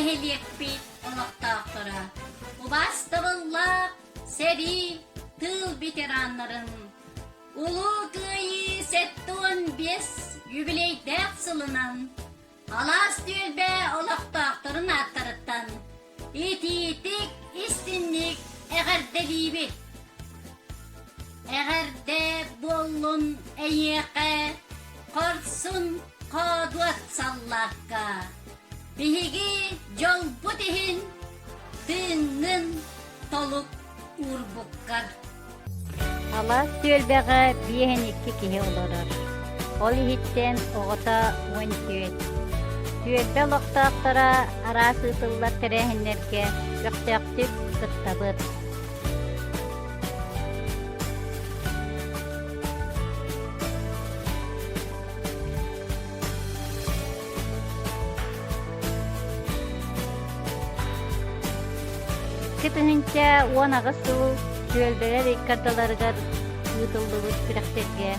нэһилиэкпит олохтоохторо, убаастабыллаах сэрии, тыыл ветераннарын Улуу Кыайыы 75 юбилейдээх сылынан Алаас түөлбэ олохтоохторун ааттарыттан итиитик, истинник эҕэрдэлиибит! Эҕэрдэ буоллун эйиэхэ, хорсун хоодуот саллаакка! Биһиги дьолбут иһин тыыҥҥын толук уурбуккар. Алаас түөлбэҕэ биэһин икки киһи олорор. Ол иһиттэн оҕото 14. Түөлбэ олохтоохторо араас ыытыллар тэрээһиннэргэ көхтөөхтүк кыттабыт. 2018 сыл түөлбэлэр иккардаларыгар ыытыллыбыт күрэхтэргэ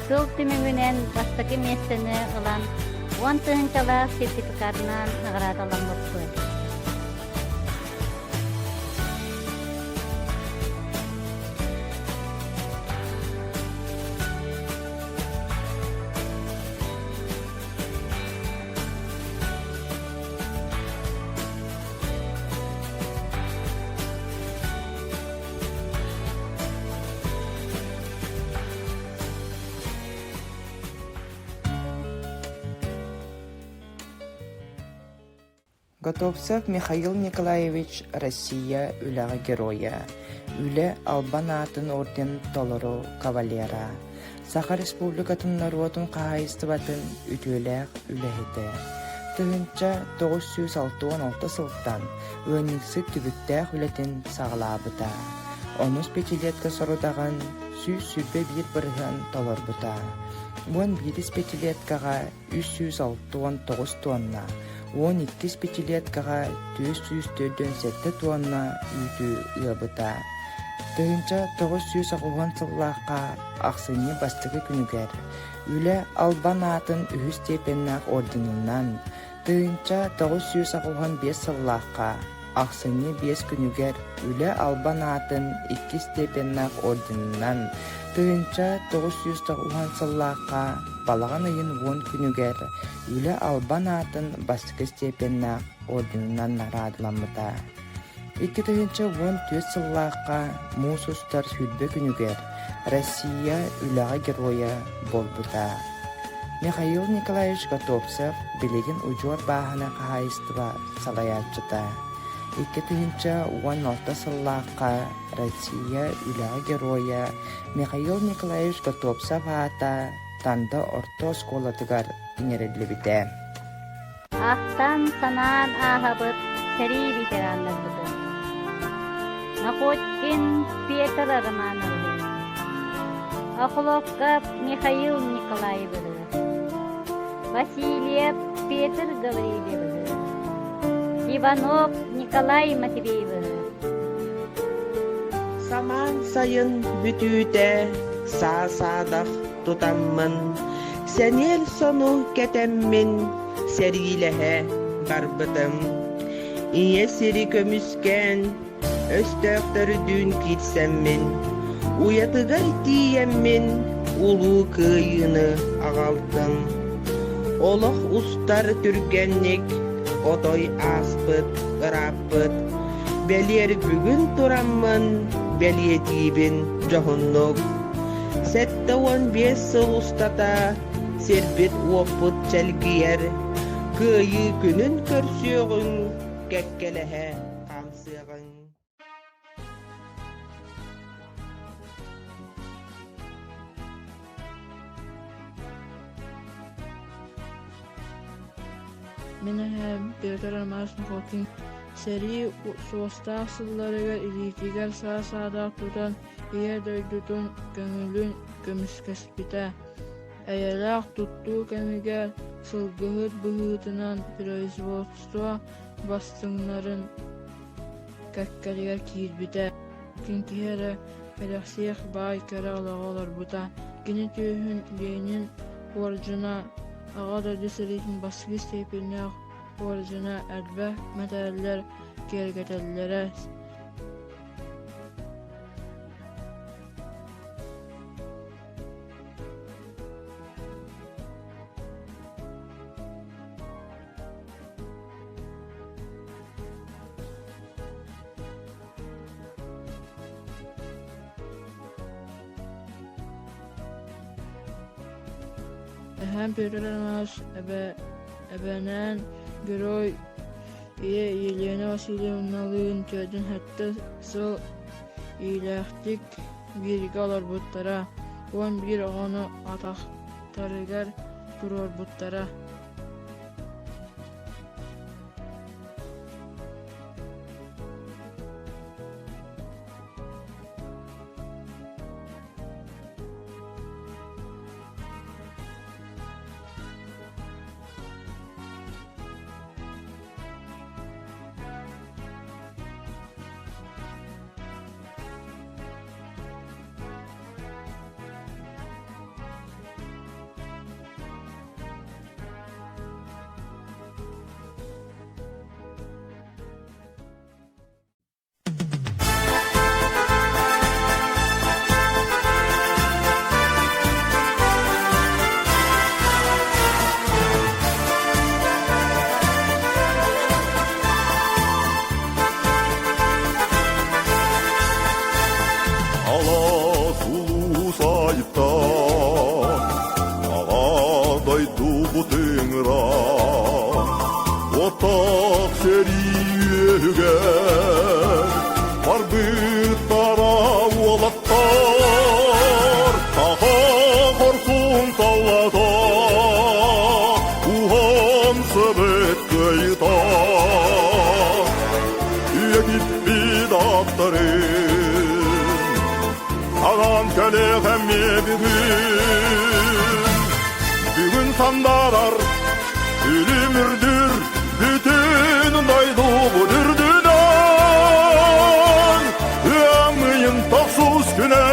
сыл түмүгүнэн бастакы миэстэни ылан уон тыһыынчалаах сертификатынан наҕараадаламмыппыт. Готовцев Михаил Николаевич Россия Үлэҕэ Геройа, Үлэ Албан аатын орден толору кавалера, Саха Республикатын норуотун хаһаайыстыбатын үтүөлээх үлэһитэ. 1966 сылтан ыанньыксыт түбүктээх үлэтин саҕалаабыта. Онус пятилетка сорудаҕын 121 бырыһыан толорбута. Уон биирис пятилеткаҕа 369 туонна, уон иккис пятилеткаҕа 447 туонна үүтү ыабыта. 1990 сыллаахха ахсынньы бастакы күнүгэр Үлэ Албан аатын үһүс степеннээх орденынан 1985 сыллаахха ахсынньы биэс күнүгэр Үлэ Албан аатын иккис степеннээх орденынан 1990 сыллаахха балаҕан ыйын уон күнүгэр Үлэ Албан аатын бастакы степеннээх орденынан наҕараадаламмыта. 2014 сыллаахха муус устар 20 күнүгэр Россия Үлэҕэ Геройа буолбута. Михаил Николаевич Готовцев билигин удьуор бааһынай хаһаайыстыба салайааччыта. 2016 сыллаахха Россия Үлэҕэ Геройа Михаил Николаевич Готовцев аата Танда орто оскуолатыгар иҥэриллибитэ. Ахтан-санаан ааһабыт сэрии ветераннарбытын. Находкин Петр Романовиһы, Охлопков Михаил Николаевиһы, Васильев Петр Гаврильевиһы, Иванов Николай Матвеевиһы. Самаан сайын бүтүүтэ саа-саадах тутаммын, сэниэл сону кэтэммин сэриилэһэ барбытым. Ийэ сири көмүскээн, өстөөхтөрдүүн киирсэммин, уйатыгар тиийэммин улуу кыайыыны аҕалтым. Олох устар түргэнник, отой ааспыт, ырааппыт. Бэлиэр бүгүн тураммын бэлиэтиибин дьоһуннук. 75 сыл устата сирбит-уоппут чэлгийэр, Кыайыы күнүн көрсүөҕүҥ, кэккэлэһэ хаамсыаҕыҥ. Мин эһээм Петр Романович Находкин сэрии суостаах сылларыгар илиитигэр саа-саадаах тутан Ийэ дойдутун көҥүлүн көмүскэспитэ. Эйэлээх туттуу кэмигэр сылгыһыт быһыытынан производство бастыҥнарын кэккэлигэр киирбитэ. Ким киһи эрэ кэрэхсиэх баай кэрэ олоҕу олорбута. Кини түөһүн Ленин уордьана Аҕа дойду сэриитин бастакы степеннээх. ордена элбэх мэтээллэр киэргэтэллэрэ. Эһээм Петр Иванович эбэнээн Герой ийэ Елена Васильевналыын 47 сыл иилээхтик бииргэ олорбуттара, 11 оҕону атахтарыгар туруорбуттара. Алаас улуус айыттан, Аҕа дойдубут ыҥыран, Уоттаах сэрии үөһүгэр Барбыттара уолаттар, Саха хорсун саллата, Уһан сыбыт кыайыта. Үйэтиппит аттарын, Аҕам кэлиэх эмиэ бүгүн. Бүгүн сандарар үлүмүрдүр бүтүн дойдубут үрдүнэн. Ыам ыйын тохсус күнэ,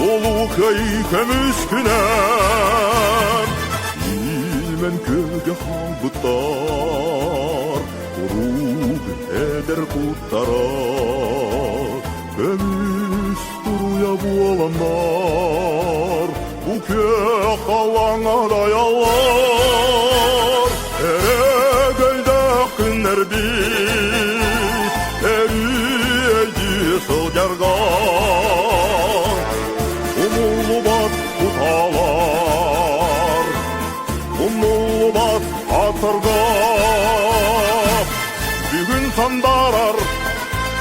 Улуу Кыайыы көмүс күнэ. Илмэн күөлгэ хаалбыттар, Куруук эдэр куттара Көмүс туруйа буоланнар, Бу күөх халлааҥҥа дайаллар. Өрөгөйдөөх күннэрбит Өрүү өйдүү сылдьарга Умуллубат кутаалар, Умнуллубат аттарга Бүгүн сандарар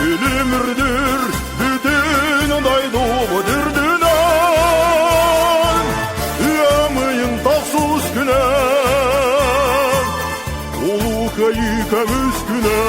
үлүмүрдүр бүтүн дойдубут үрдүнэн Ыам ыйын тохсус күнэ Улуу Кыайыы көмүс күнэ.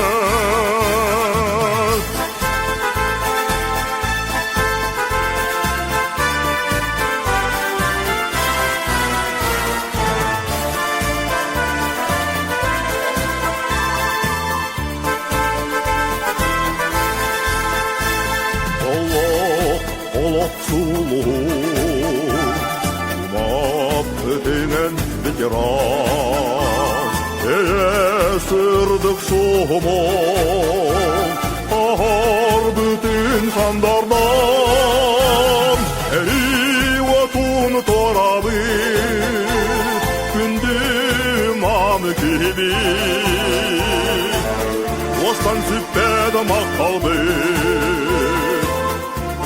Олох, олох сулуһу, Умап ытыҥын ветеран, Эйэ сырдык суһумун, Аһар бүтүн сандардан, Эрий уотун туорабыт, Күндү мааны киһибит. Уостан сүппэт махталбыт,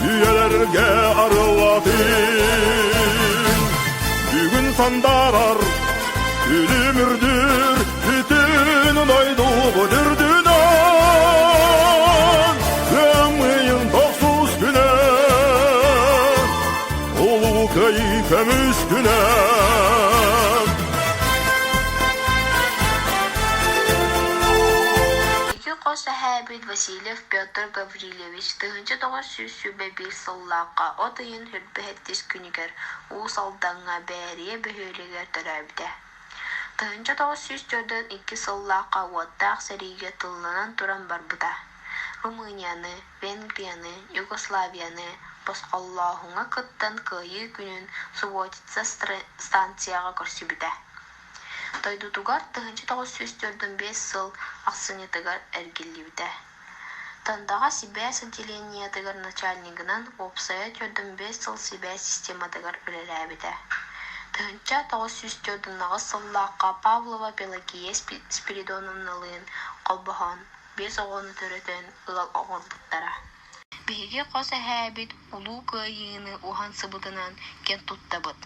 Үйэлэргэ арыллатын. Бүгүн сандарар, үлүмүрдүр, бүтүн дойдубут үрдүнэн. Ыам тохсус күнэ, Улуу Кыайыы көмүс күнэ. Ити хос эһээбит Васильев Петр Гаврильевич 1921 сыллаахха от ыйын 27 күнүгэр Уус Алдаҥҥа Бээрийэ бөһүөлэгэр төрөөбүтэ. 1942 сыллаахха уоттаах сэриигэ тылланан туран барбыта. Румынияны, Венгрияны, Югославияны босхоллооһуҥҥа кыттан Кыайыы күнүн Субботица станцияҕа көрсүбүтэ. Дойдутугар 1945 сыл ахсынньытыгар эргиллибитэ. Тандаҕа сибээс отделениетыгар начальнигынан уопсайа 45 сыл сибээс систематыгар үлэлээбитэ. 1948 сыллаахха Павлова Пелагея Спиридоновналыын холбоһон, биэс оҕону төрөтөн ыал оҥорбуттара. Биһиги хос эһээбит Улуу Кыайыыны уһансыбытынан киэн туттабыт.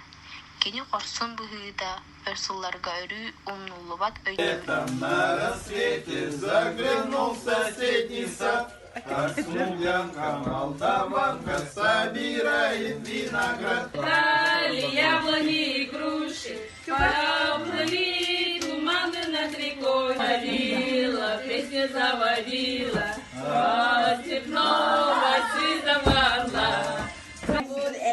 Кини хорсун быһыыта өр сылларга өрүү умнуллубат өйдөбүл. На рассвете заглянул в соседний сад, Как смуглянка молдаванка собирает виноград. Брали яблони и груши, поплыли туманы над рекой. Водила, песня заводила, от степного сизого орла.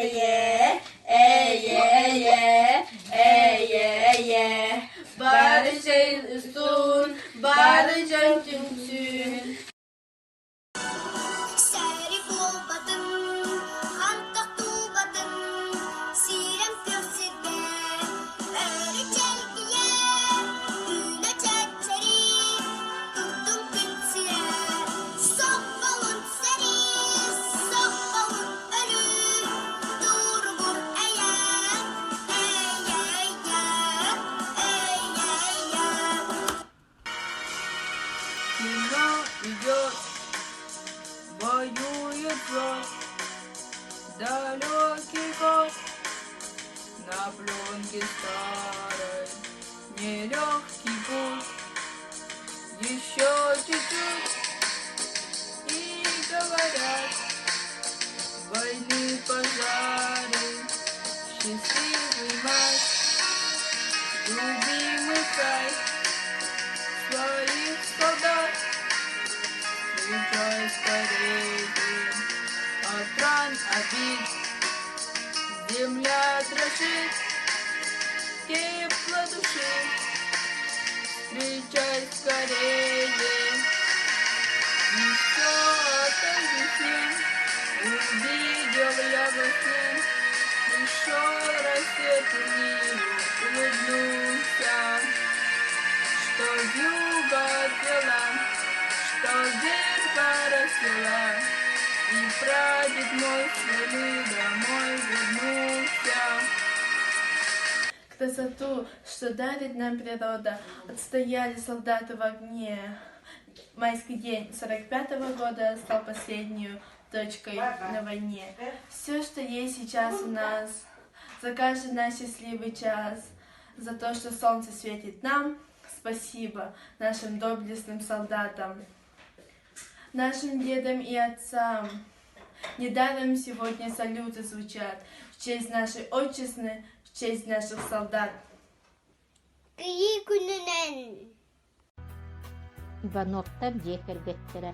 Эйэ, эйэ, эйэ, эйэ, эйэ, Барычын үстун, барычын түмсүн. Сэрии буолбатын, хантах туубатын, сирэм күөх сиргэ өрө чэлгийэ, үүнэ чэччэрии, турдун күн сирэ, сопполун сэрии, сопполун өлүү, туругур эйэ, эйэ, эйэ, эйэ, эйэ. Кино идет, воюет зло, Далекий год на пленке старой, Нелегкий путь, еще чуть-чуть, И говорят, войны пожары, Счастливый май, любимый край Своих солдат встречай скорее От ран обид земля дрожит, Тепло души встречай скорее. Еще отойди, увидел я во сне, Пришел рассвет миру, улыбнулся, Что вьюга отвела, что верба расцвела, И прадед мой с войны домой вернулся. Красоту, что дарит нам природа, отстояли солдаты в огне. Майский день 45-го года стал последней точкой на войне. Все, что есть сейчас у нас, за каждый наш счастливый час, за то, что солнце светит нам, спасибо нашим доблестным солдатам, нашим дедам и отцам. Недаром сегодня салюты звучат в честь нашей отчизны, в честь наших солдат. Кыйыы күнүнэн Ивановтар дьиэ кэргэттэрэ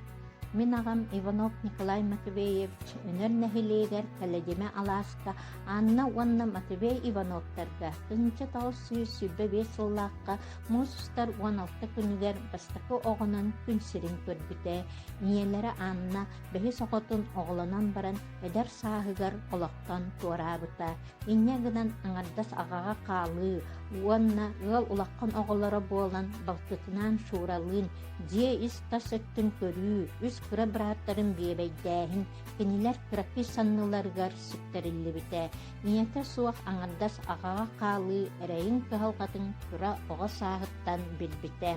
Мин аҕам Иванов Николай Матвеевич Өнөр нэһилиэгэр Кэлэдимэ алааска Анна уонна Матвей Ивановтарга 1925 сыллаахха муус устар 16 күнүгэр бастакы оҕонон күн сирин көрбүтэ. Ийэлэрэ Анна бэһис оҕотун оҕолонон баран эдэр сааһыгар олохтон туораабыта. Инньэ гынан аҥардас аҕаҕа хаалыы уонна ыал улахан оҕолоро буолан балтытынаан Шуралыын дьиэ ис-тас өттүн көрүү, үс кыра бырааттарын биэбэйдээһин кинилэр кыракый санныларыгар сүктэриллибитэ. Ийэтэ суох аҥардас аҕаҕа хаалыы эрэйин-кыһалҕатын кыра оҕо сааһыттан билбитэ.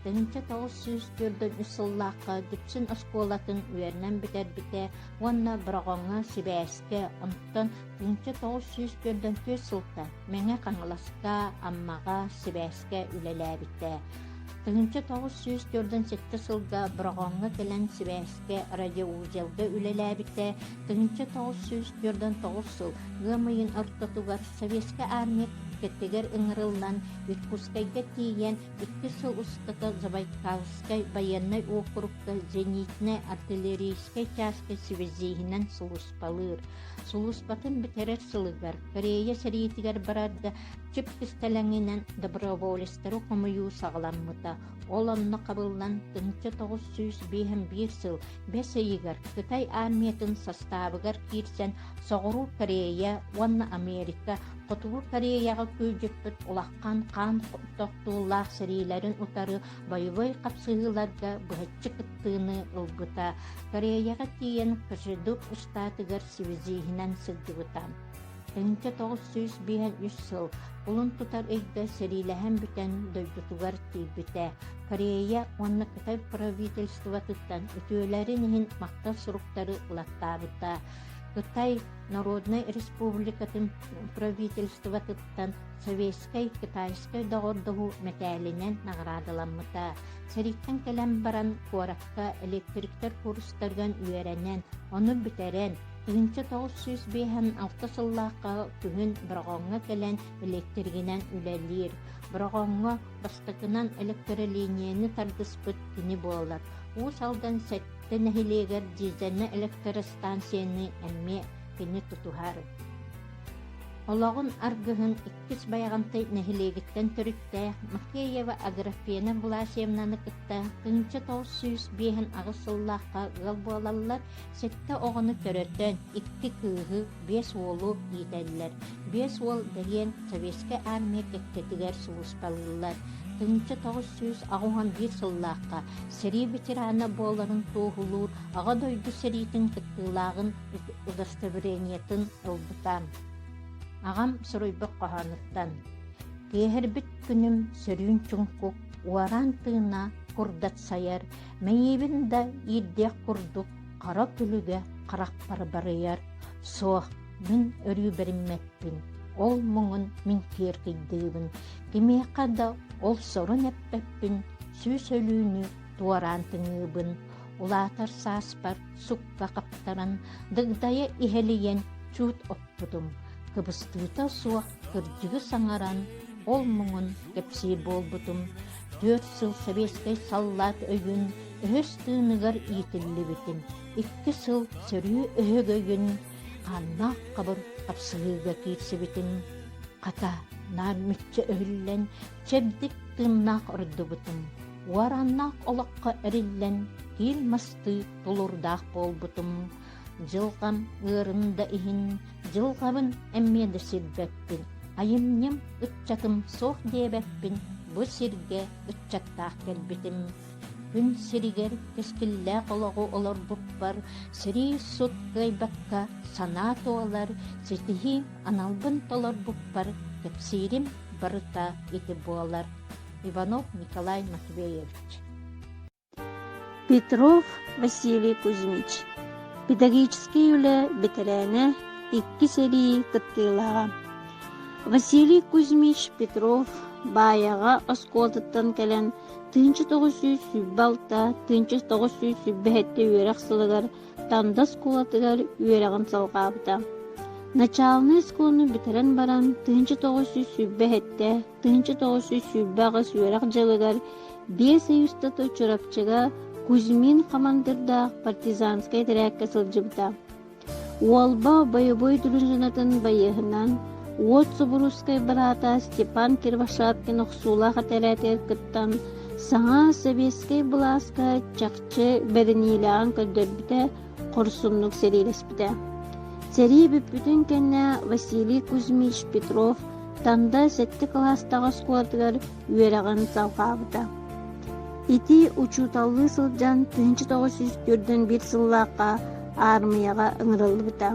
1943 сыллаахха Дүпсүн оскуолатын үөрэнэн бүтэрбитэ уонна Бороҕоҥҥо сибээскэ, онтон 1944 сылта Мэҥэ Хаҥаласка, Аммаҕа сибээскэ үлэлээбитэ. 1947 сылга Бороҕоҥҥо кэлэн сибээскэ радиоузелга үлэлээбитэ. 1949 сыл ыам ыйын ортотугар Советскай Армия кэккэтигэр ыҥырыллан Иркутскайга тиийэн икки сыл устата Забайкальскай байыаннай уокурукка зенитнэй артиллерийскай чааска связиһинэн сулууспалыыр. Сулууспатын бүтэрэр сылыгар Корея сэриитигэр барарга чып кистэлэҥинэн доброволецтары хомуйуу саҕаламмыта. Ол онно хабыллан 1951 сыл бэс ыйыгар Кытай армиятын састаабыгар киирсэн Соҕуруу Корея уонна Америка Хотугу Кореяҕа күөдьүппүт улахан хаан тохтуулаах сэриилэрин утары боевой хапсыһыыларга быһаччы кыттыыны ылбыта. Кореяҕа тиийэн Кожедуб штатыгар связиһинэн сылдьыбыта. 1953 сыл кулун тутар ыйга сэриилэһэн бүтэн дойдутугар тиийбитэ. Корея уонна Кытай правительствотыттан үтүөлэрин иһин махтал суруктары ылаттаабыта. Кытай Народнай Республикатын правительствотыттан Советскай Китайскай доҕордоһуу мэтээлинэн наҕараадаламмыта. Сэрииттэн кэлэн баран куоракка электриктэр курстарыгар үөрэнэн, ону бүтэрэн, 1956 сыллаахха күһүн Бороҕоҥҥо кэлэн электригинэн үлэлиир. Бороҕоҥҥо бастакынан электролинияны тардыспыт кини буолар. Уус Алдан сэттэ нэһилиэгэр дизельнай электростанцияны эмиэ кини тутуһар. Олоҕун аргыһын иккис Байаҕантай нэһилиэгиттэн төрүттээх Макеева Аграфена Власьевнаны кытта 1958 сыллаахха ыал буолаллар, сэттэ оҕону төрөтөн, икки кыыһы, биэс уолу иитэллэр. Биэс уол бэриэн Советскай Армия кэккэтигэр сулууспалыыллар. 1981 сыллаахха сэрии ветерана буоларын туоһулуур Аҕа дойду сэриитин кыттыылааҕын удостоверениетын ылбыта. Аҕам суруйбут хоһоонуттан «Киэһэрбит күнүм сөрүүн чуҥкук, уораан тыына курдат сайар, мэйиибин да иирдиэх курдук хара күлүгэ харахпар барыйар. Суох, мин өрүү бэриммэппин, ол муҥун мин киэркэйдиибин, кимиэхэ да ол сорун эппэппин, сүүс өлүүнү туораан тыҥыыбын, улаатар сааспар сукка хаптаран, дыгдайа иһэлийэн чуут оппутум, кыбыстыыта суох кырдьыгы саҥаран, ол муҥун кэпсиир буолбутум. Түөрт сыл сэбиэскэй саллаат өйүн өһөс тыыныгар иитиллибитим. Икки сыл сөрүү өһөгөйүн хааннаах хабыр хапсыһыыга киирсибитим. Хата, наар мүччү өһүллэн, чэбдик тыыннаах ордубутум. Уорааннаах олоххо эриллэн, киил мастыы тулуурдаах буолбутум. Дьылҕам ыарын да иһин, дьылҕабын эмиэ да сирбэппин, айымньым, ыччатым суох диэбэппин, бу сиргэ ыччаттаах кэлбитим. Күн сиригэр кэскиллээх олоҕу олорбуппар сэрии-сут кыайбакка санаа туолар, ситиһиим аналбын толорбуппар кэпсиирим барыта ити буолар. Иванов Николай Матвеевич Петров Василий Кузьмич педагогическай үлэ бэтэрээнэ, икки сэрии кыттыылааҕа. Василий Кузьмич Петров Баайаҕа оскуолатыттан кэлэн 1926 1927 үөрэх сылыгар Танда оскуолатыгар үөрэҕин салҕаабыта. Начаалынай оскуоланы бүтэрэн баран 1927 1928 үөрэх дьылыгар биэс ый устата Чурапчыга Кузьмин хамандыырдаах партизанскай этэрээккэ сылдьыбыта. Уолба бойобуой дружинатын байыаһынан Уот Субуруускай быраата Степан Кривошапкин охсуулаах этэрээтигэр кыттан саҥа сэбиэскэй былааска чахчы бэриниилээҕин көрдөрбүтэ, хорсуннук сэриилэспитэ. Сэрии бүппүтүн кэннэ Василий Кузьмич Петров Танда сэттэ кылаастаах оскуолатыгар үөрэҕин салҕаабыта. Ити учууталлыы сылдьан 1941 сыллаахха аармыйаҕа ыҥырыллыбыта.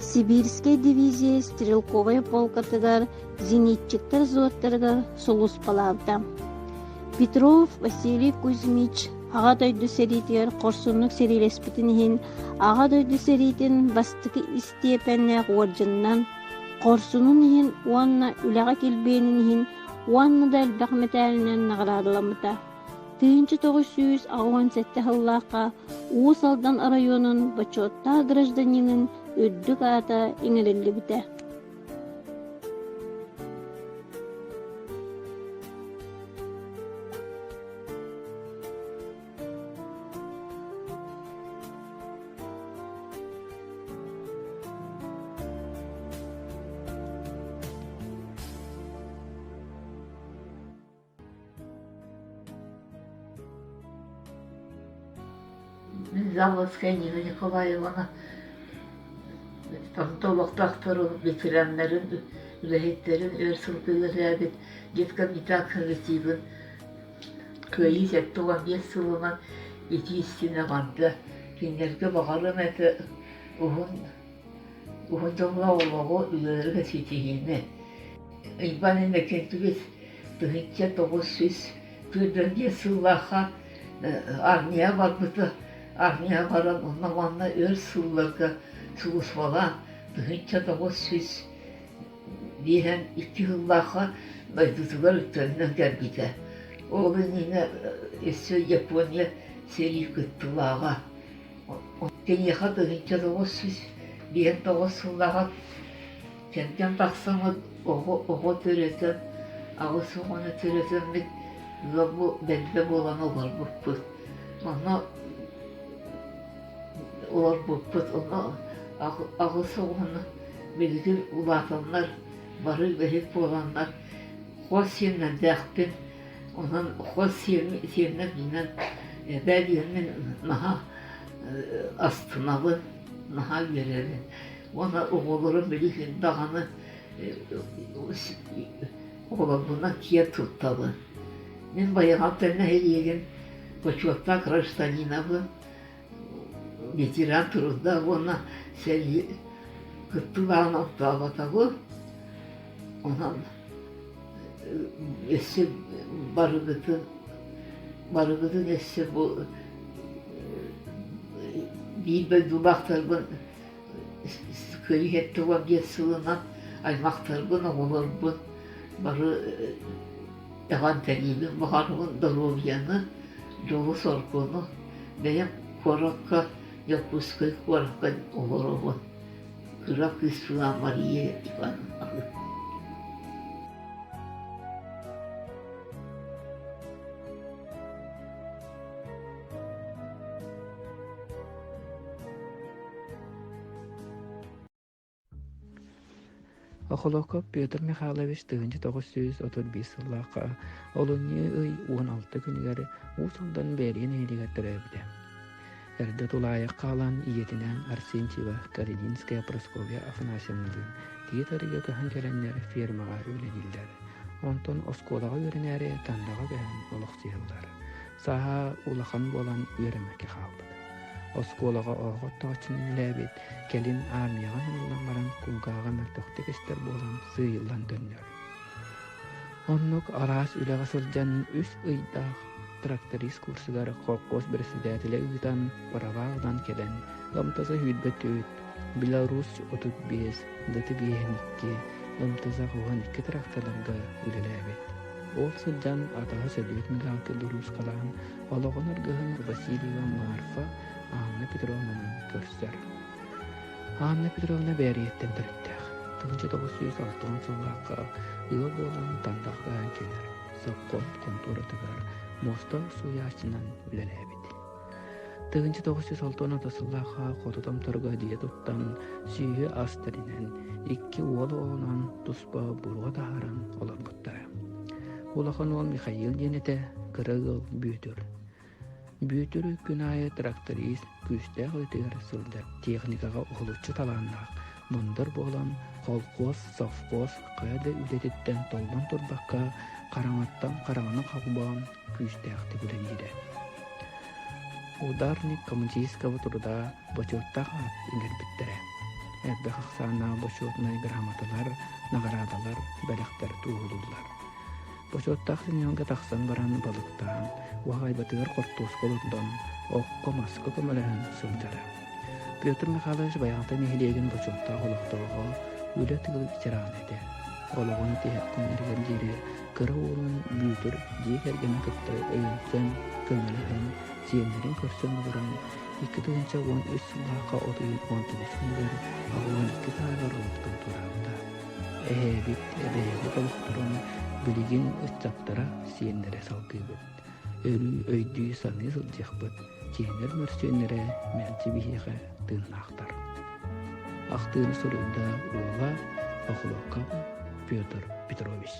Сибирскэй дивизия стрелковай полкатыгар зенитчиктэр взводтарыгар сулууспалаабыта. Петров Василий Кузьмич Аҕа дойду сэриитигэр хорсуннук сэриилэспитин иһин Аҕа дойду сэриитин бастакы истиэпэннээх уордьанынан Хорсунун иһин уонна үлэҕэ килбиэнин иһин уонна да элбэх мэтээлинэн наҕараадаламмыта. 1987 сыллаахха Уус Алдан оройуонун бочуоттаах гражданинын үрдүк аата иҥэриллибитэ. Мин Заводская Нина Николаевна Онто олохтоохторун, ветераннарын, үлэһиттэрин өр сылга үлэлээбит деткомитет коллективын Кыайыы 75 сылынан итии истиҥ эҕэрдэ! Кинилэргэ баҕарыам этэ уһун уһун дьоллоох олоҕу, үлэлэргэ ситиһиини. Иван Иннокентьевич 1945 сыллаахха армияҕа барбыта. Армияҕа баран онно-манна өр сылларга сулууспалаан 1952 сыллаахха дойдутугар төннөн кэлбитэ. Ол иннинэ өссө Япония сэрии кыттыылааҕа. Киниэхэ 1959 сыллааҕа кэргэн тахсаммыт оҕо оҕо төрөтөн, аҕыс оҕону төрөтөммүт ыал бэрдэ буолан олорбуппут. Онно олорбуппут, онно аҕыс оҕону билигин улаатаннар, бары үлэһит буоланнар хос сиэннэрдээхпин. Онон хос сиэннэрбинэн эбээ диэммин наһаа астынабын, наһаа үөрэбин. Уонна оҕолорум билигин даҕаны оҕолорбунан киэн туттабын. Мин Байаҕантай нэһилиэгин бочуоттаах гражданинабын, ветеран труда уонна сэрии кыттыылааҕын оттооботоҕум. Онон өссө барыгытын барыгытын өссө бу биир дойдулаахтарбын Кыайыы 75 сылынан аймахтарбын, оҕолорбун бары эҕэрдэлиибин, баҕарабын доруобуйаны, дьолу-соргуну. Бэйэм куоракка, Дьокуускай куоракка олоробун. Кыра кыыспынаан Мария Ивановналыын. Охолоков Петр Михайлович 1931 сыллаахха олунньу ый 16 күнүгэр Уус Алдан Бээрийэ нэһилиэгэр төрөөбүтэ. Эрдэ тулаайах хаалан ийэтинээн Арсентьева Калининская Прасковья Афанасьевналыын Тиит арыыга көһөн кэлэннэр фермаҕа үлэлииллэр. Онтон оскуолаҕа үөрэнээри Тандаҕа көһөн олохсуйаллар. Сааһа улахан буолан үөрэммэккэ хаалбыт. Оскуолаҕа оһох оттооччунан үлэлээбит, кэлин армияҕа ыҥырыллан баран кулгааҕа мөлтөхтүк истэр буолан сыыйыллан төннөр. Оннук араас үлэҕэ сылдьан үс ыйдаах тракторист курсугар холкуос бэрэссэдээтэлэ ыытан права ылан кэлэн МТЗ 24, Беларусь 35, ДТ-52, МТЗ 12 трактордарга үлэлээбит. Ол сылдьан атаҕа Сөдүөт Мигалка дуруускалаан олоҕун аргыһын Васильева Марфа Анна Петровнаны көрсөр. Анна Петровна Бээрийэттэн төрүттээх. 1960 сыллаахха ыал буолан Тандахха кэлэр. Совхоз хонтуоратыгар муоста сууйааччынан үлэлээбит. 1966 сыллаахха Хоту Томторго дьиэ туттан, сүөһү ас тэринэн, икки уол оҕонон туспа буруо таһааран олорбуттара. Улахан уол Михаил диэн этэ, кыра ыал Бүөтүр. Бүөтүр күн аайы тракторист күүстээх үлэтигэр сылдьар, техникаҕа уһулуччу талааннаах, мындыр буолан холкуос, совхоз хайа да үлэтиттэн толлон турбакка, хараҥаттан хараҥаны холбоон күүстээхтик үлэлиирэ. Ударник коммунистического труда бочуоттаах аат иҥэрбиттэрэ. Элбэх ахсааннаах бочуотунай грамоталар, наҕараадалар, бэлэхтэр туоһулууллар. Бочуоттаах сынньалаҥҥа тахсан баран балыктаан, уһаайбатыгар хортуоска олордон, окко-маска көмөлөһөн сылдьара. Петр Михайлович Байаҕантай нэһилиэгин бочуоттаах олохтооҕо, үлэ тыыл ветерана этэ. Олоҕун тиһэх күннэригэр диэри кыра уолун Бүөтүр дьиэ кэргэнин кытта өйөнсөн, көмөлөһөн, сиэннэрин көрсөн олорон, 2013 сыллаахха от ыйын 19 күнүгэр 82 сааһыгар олохтон туораабыта. Эһээбит, эбээбит олохторун билигин ыччаттара, сиэннэрэ салгыыбыт. Өрүү өйдүү-саныы сылдьыахпыт, кинилэр мөрсүөннэрэ мэлдьи биһиэхэ тыыннаахтар. Ахтыыны суруйда уола Охлопков Петр Петрович.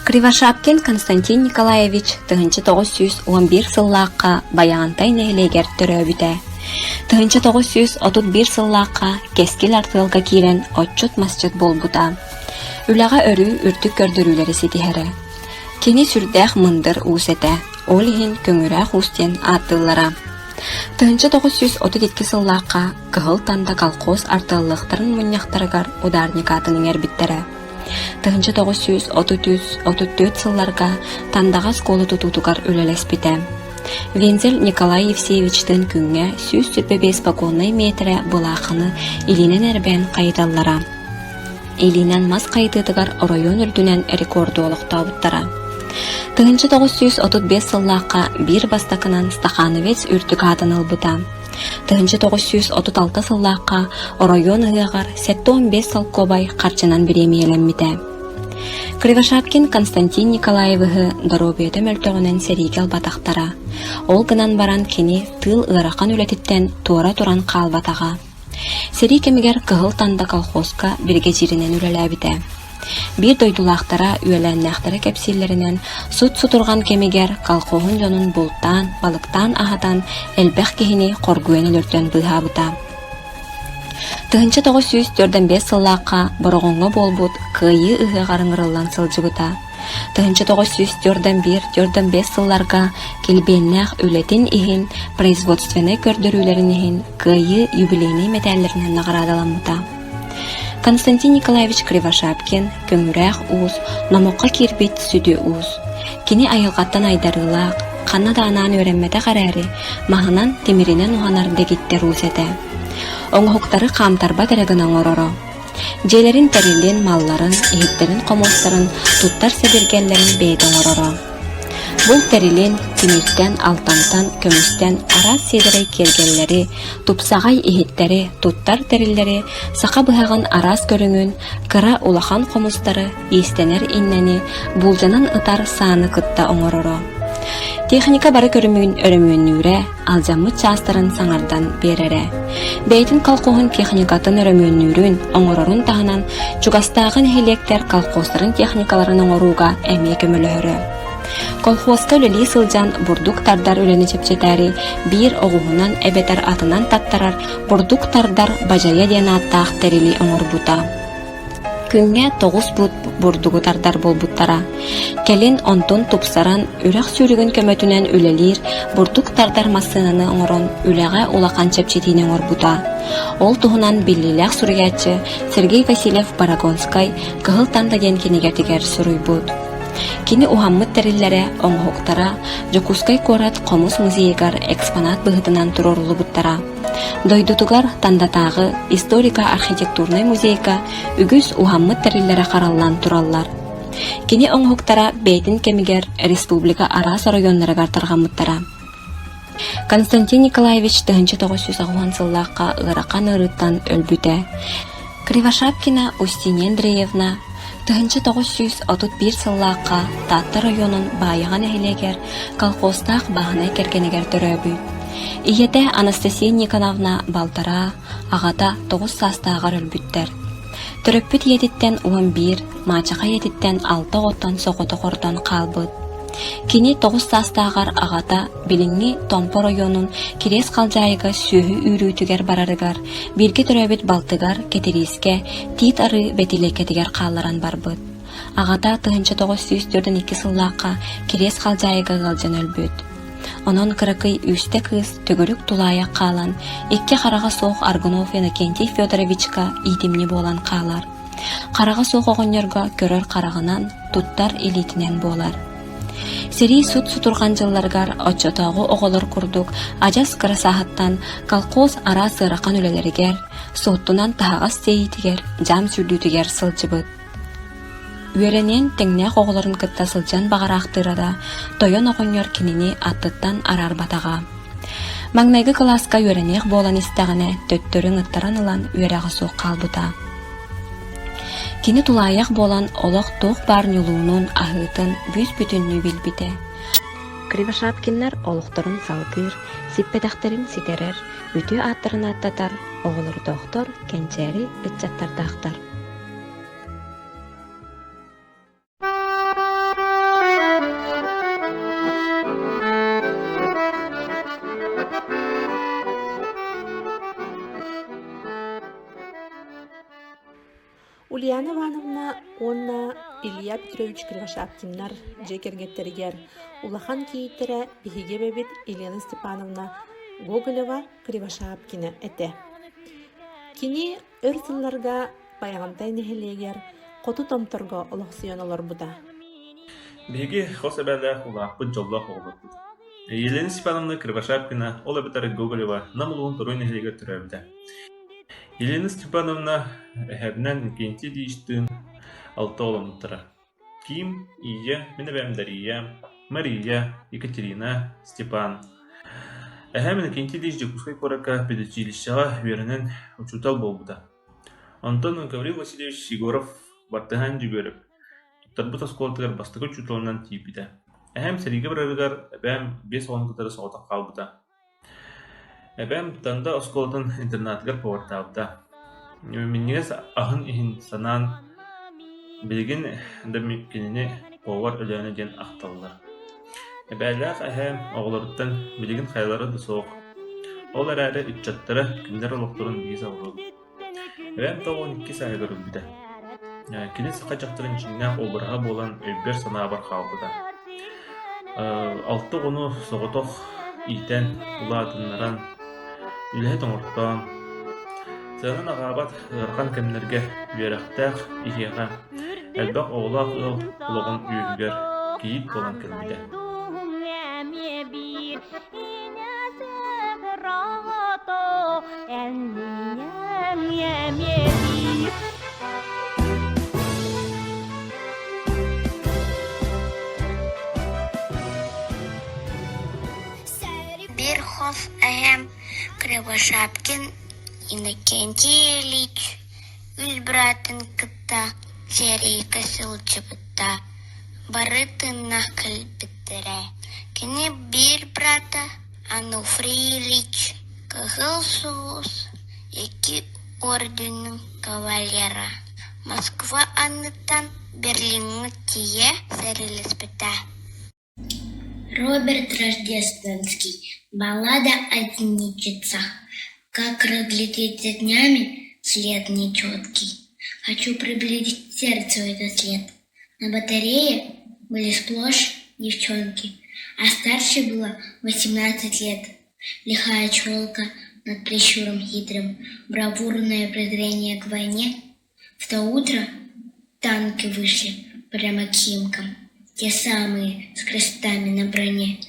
Кривошапкин Константин Николаевич 1911 сыллаахха Байаҕантай нэһилиэгэр төрөөбүтэ. 1931 сыллаахха Кэскил артыалга киирэн отчут-масчыт буолбута. Үлэҕэ өрүү үрдүк көрдөрүүлэри ситиһэрэ. Кини сүрдээх мындыр уус этэ, ол иһин Көҥүрээх уус диэн ааттыыллара. 1932 сыллаахха Кыһыл Танда колхоз артыаллыахтарын мунньахтарыгар ударник аатын иҥэрбиттэрэ. 1933-34 сылларга Тандаҕа оскуола тутуутугар үлэлэспитэ. Вензель Николай Евсеевичтыын күҥҥэ 125 погоннай миэтэрэ былаахыны илиинэн эрбээн хайыталлара. Илиинэн мас хайытыытыгар оройуон үрдүнэн рекорду олохтообуттара. 1935 сыллаахха биир бастакынан стахановец үрдүк аатын ылбыта. 1936 сыллаахха оройуон ыһыаҕар 75 солкуобай харчынан бириэмийэлэммитэ. Кривошапкин Константин Николаевиһы доруобуйата мөлтөҕүнэн сэриигэ ылбатахтара. Ол гынан баран кини тыыл ыарахан үлэтиттэн туора туран хаалбатаҕа. Сэрии кэмигэр Кыһыл Танда колхозка биригэдьииринэн үлэлээбитэ. Биир дойдулаахтара, үөлээннээхтэрэ кэпсииллэринэн, сут-сутурҕан кэмигэр колхоһун дьонун бултаан, балыктаан аһатан, элбэх киһини хоргуйан өлөртөн быыһаабыта. 1945 сыллаахха Бороҕоҥҥо буолбут Кыайыы ыһыаҕар ыҥырыллан сылдьыбыта. 1941-45 сылларга килбиэннээх үлэтин иһин, производственнай көрдөрүүлэрин иһин Кыайыы юбилейнай мэтээллэринэн наҕараадаламмыта. Константин Николаевич Кривошапкин көҥүрээх уус, номоххо киирбит сүдү уус. Кини айылҕаттан айдарыылаах, ханна да анаан үөрэммэтэх эрээри, маһынан, тимиринэн уһанар дэгиттэр уус этэ. Оҥоһуктары хаамтарбат эрэ гына оҥороро. Дьиэлэрин тэрилин, малларын, иһиттэрин-хомуостарын, туттар сэбиргэллэрин бэйэтэ оҥороро. Булт тэрилин тимиртэн, алтантан, көмүстэн араас сиэдэрэй киэргэллэри, тупсаҕай иһиттэри, туттар тэриллэри, саха быһаҕын араас көрүҥүн, кыра улахан хомустары, иистэнэр иннэни, буулдьанан ытар сааны кытта оҥороро. Техника бары көрүҥүн өрөмүөннүүрэ, алдьаммыт чаастарын саҥардан биэрэрэ. Бэйэтин колхоһун техникатын өрөмүөннүүрүн, оҥорорун таһынан чугастааҕы нэһилиэктэр колхозтарын техникаларын оҥорууга эмиэ көмөлөһөрө. Колхозка үлэлии сылдьан бурдук тардар үлэни чэпчэтээри биир оҕуһунан эбэтэр атынан таттарар бурдук тардар бадьайа диэн ааттаах тэрили оҥорбута. Күҥҥэ 9 буут бурдугу тардар буолбуттара. Кэлин онтун тупсаран, үрэх сүүрүгүн көмөтүнэн үлэлиир бурдук тардар массыынаны оҥорон үлэҕэ улахан чэпчэтиини оҥорбута. Ол туһунан биллиилээх суруйааччы Сергей Васильев-Барагонскай «Кыһыл Танда» диэн кинигэтигэр суруйбут. Кини уһаммыт тэриллэрэ, оҥоһуктара Дьокуускай куорат Хомус музейыгар экспонат быһыытынан туруоруллубуттара. Дойдутугар Тандатааҕы историко-архитектурнай музейга үгүс уһаммыт тэриллэрэ хараллан тураллар. Кини оҥоһуктара бэйэтин кэмигэр республика араас оройуоннарыгар тарҕаммыттара. Константин Николаевич 1990 сыллаахха ыарахан ыарыыттан өлбүтэ. Кривошапкина Устинья Андреевна 1931 сыллаахха Таатта оройуонун Баайаҕа нэһилиэгэр колхозтаах бааһынай кэргэнигэр төрөөбүт. Ийэтэ Анастасия Никоновна балтараа, аҕата 9 саастааҕар өлбүттэр. Төрөппүт ийэтиттэн 11, маачаха ийэтиттэн алта оҕоттон соҕотох ордон хаалбыт. Кини 9 саастааҕар аҕата билиҥҥи Томпо оройуонун Кириэс Халдьаайыга сүөһү үүрүүтүгэр барарыгар бииргэ төрөөбүт балтыгар Кэтириискэ Тиит Арыы бэтилиэккэтигэр хаалларан барбыт. Аҕата 1942 сыллаахха Кириэс Халдьаайыга ыалдьан өлбүт. Онон кыракый Үүстэ кыыс төгүрүк тулаайах хаалан, икки хараҕа суох Аргунов Иннокентий Федоровичка иитимньи буолан хаалар. Хараҕа суох оҕонньорго көрөр хараҕынан, туттар илиитинэн буолар. Сэрии сут-сутурҕан дьылларыгар оччотооҕу оҕолор курдук адьас кыра сааһыттан колхоз араас ыарахан үлэлэригэр, суоттунан таһаҕас тиэйиитигэр, дьаам сүүрдүүтүгэр сылдьыбыт. Үөрэниэн тэҥнээх оҕолорун кытта сылдьан баҕараахтыыра да, тойон оҕонньор кинини аттыттан араарбатаҕа. Маҥнайгы кылааска үөрэниэх буолан истэҕинэ, төттөрү ыҥыттаран ылан үөрэҕэ суох хаалбыта. Кини тулаайах буолан олох туох баар ньулуунун, аһыытын бүүс-бүтүннүү билбитэ. Кривошапкиннар олохторун салгыыр, сиппэтэхтэрин ситэрэр, үтүө ааттарын ааттатар оҕолордоохтор, кэнчээри ыччаттардаахтар. Ульяна Ивановна уонна Илья Петрович Кривошапкиннар дьиэ кэргэттэригэр улахан кийииттэрэ биһиги эбэбит Елена Степановна Гоголева Кривошапкина этэ. Кини өр сылларга Байаҕантай нэһилиэгэр Хоту Томторго олохсуйан олорбута. Биһиги хос эбээлээх улааппыт дьоллоох оҕолорбут. Елена Степановна Кривошапкина, ол эбэтэр Гоголева Нам улууһун Торуй нэһилиэгэр төрөөбүтэ. Елена Степановна эһэбинэн Иннокентий Ильичтыын алта оҕоломмуттара. Ким, Ия, мин эбээм Дария, Мария, Екатерина, Степан. Эһээм Иннокентий Ильич Дьокуускай куоракка педучилищеҕа үөрэнэн учуутал буолбута. Онтон Гаврил Васильевич Егоров бартыһаан Дьөгүөрэп туттарбыт оскуолатыгар бастакы учууталынан тиийбитэ. Эһээм сэриигэ барарыгар эбээм 5 оҕону кытары соҕотох хаалбыта. Эбээм Танда оскуолатын интернатыгар повардаабыта, минньигэс аһын иһин санаан, билигин да кинини повар Өлөөнө диэн ахталлар. Эбээлээх эһээм оҕолоруттан билигин хайалара да суох, ол эрээри ыччаттара кинилэр олохторун биһиги салҕыыбыт. Эбээм 92 сааһыгар өлбүтэ. Кини саха дьахтарын дьиҥнээх обраһа буолан өйбөр-санаабар хаалбыта. Алта оҕону соҕотох иитэн, улаатыннаран, үлэһит оҥортоон, сыанан аҕаабат ыарахан кэмнэргэ үөрэхтээх иһиэхэ элбэх оҕолоох ыал олоҕун үөһүгэр кийиит буолан кэлбитэ. Верхов эһэм Кривошапкин Иннокентий Ильич үс быраатын кытта сэриигэ сылдьыбыта, бары тыыннаах кэлбиттэрэ. Кини биир быраата Ануфрий Ильич Кыһыл Сулус икки орденын кавалера, Москва анныттан Берлиҥҥэ тиийэ сэриилэспитэ. Роберт Рождественский «Баллада о зенитчицах» Как разглядеть за днями след нечеткий? Хочу приблизить к сердцу этот след. На батарее были сплошь девчонки, а старшей было 18 лет. Лихая челка над прищуром хитрым, бравурное презрение к войне. В то утро танки вышли прямо к Химкам, те самые с крестами на броне.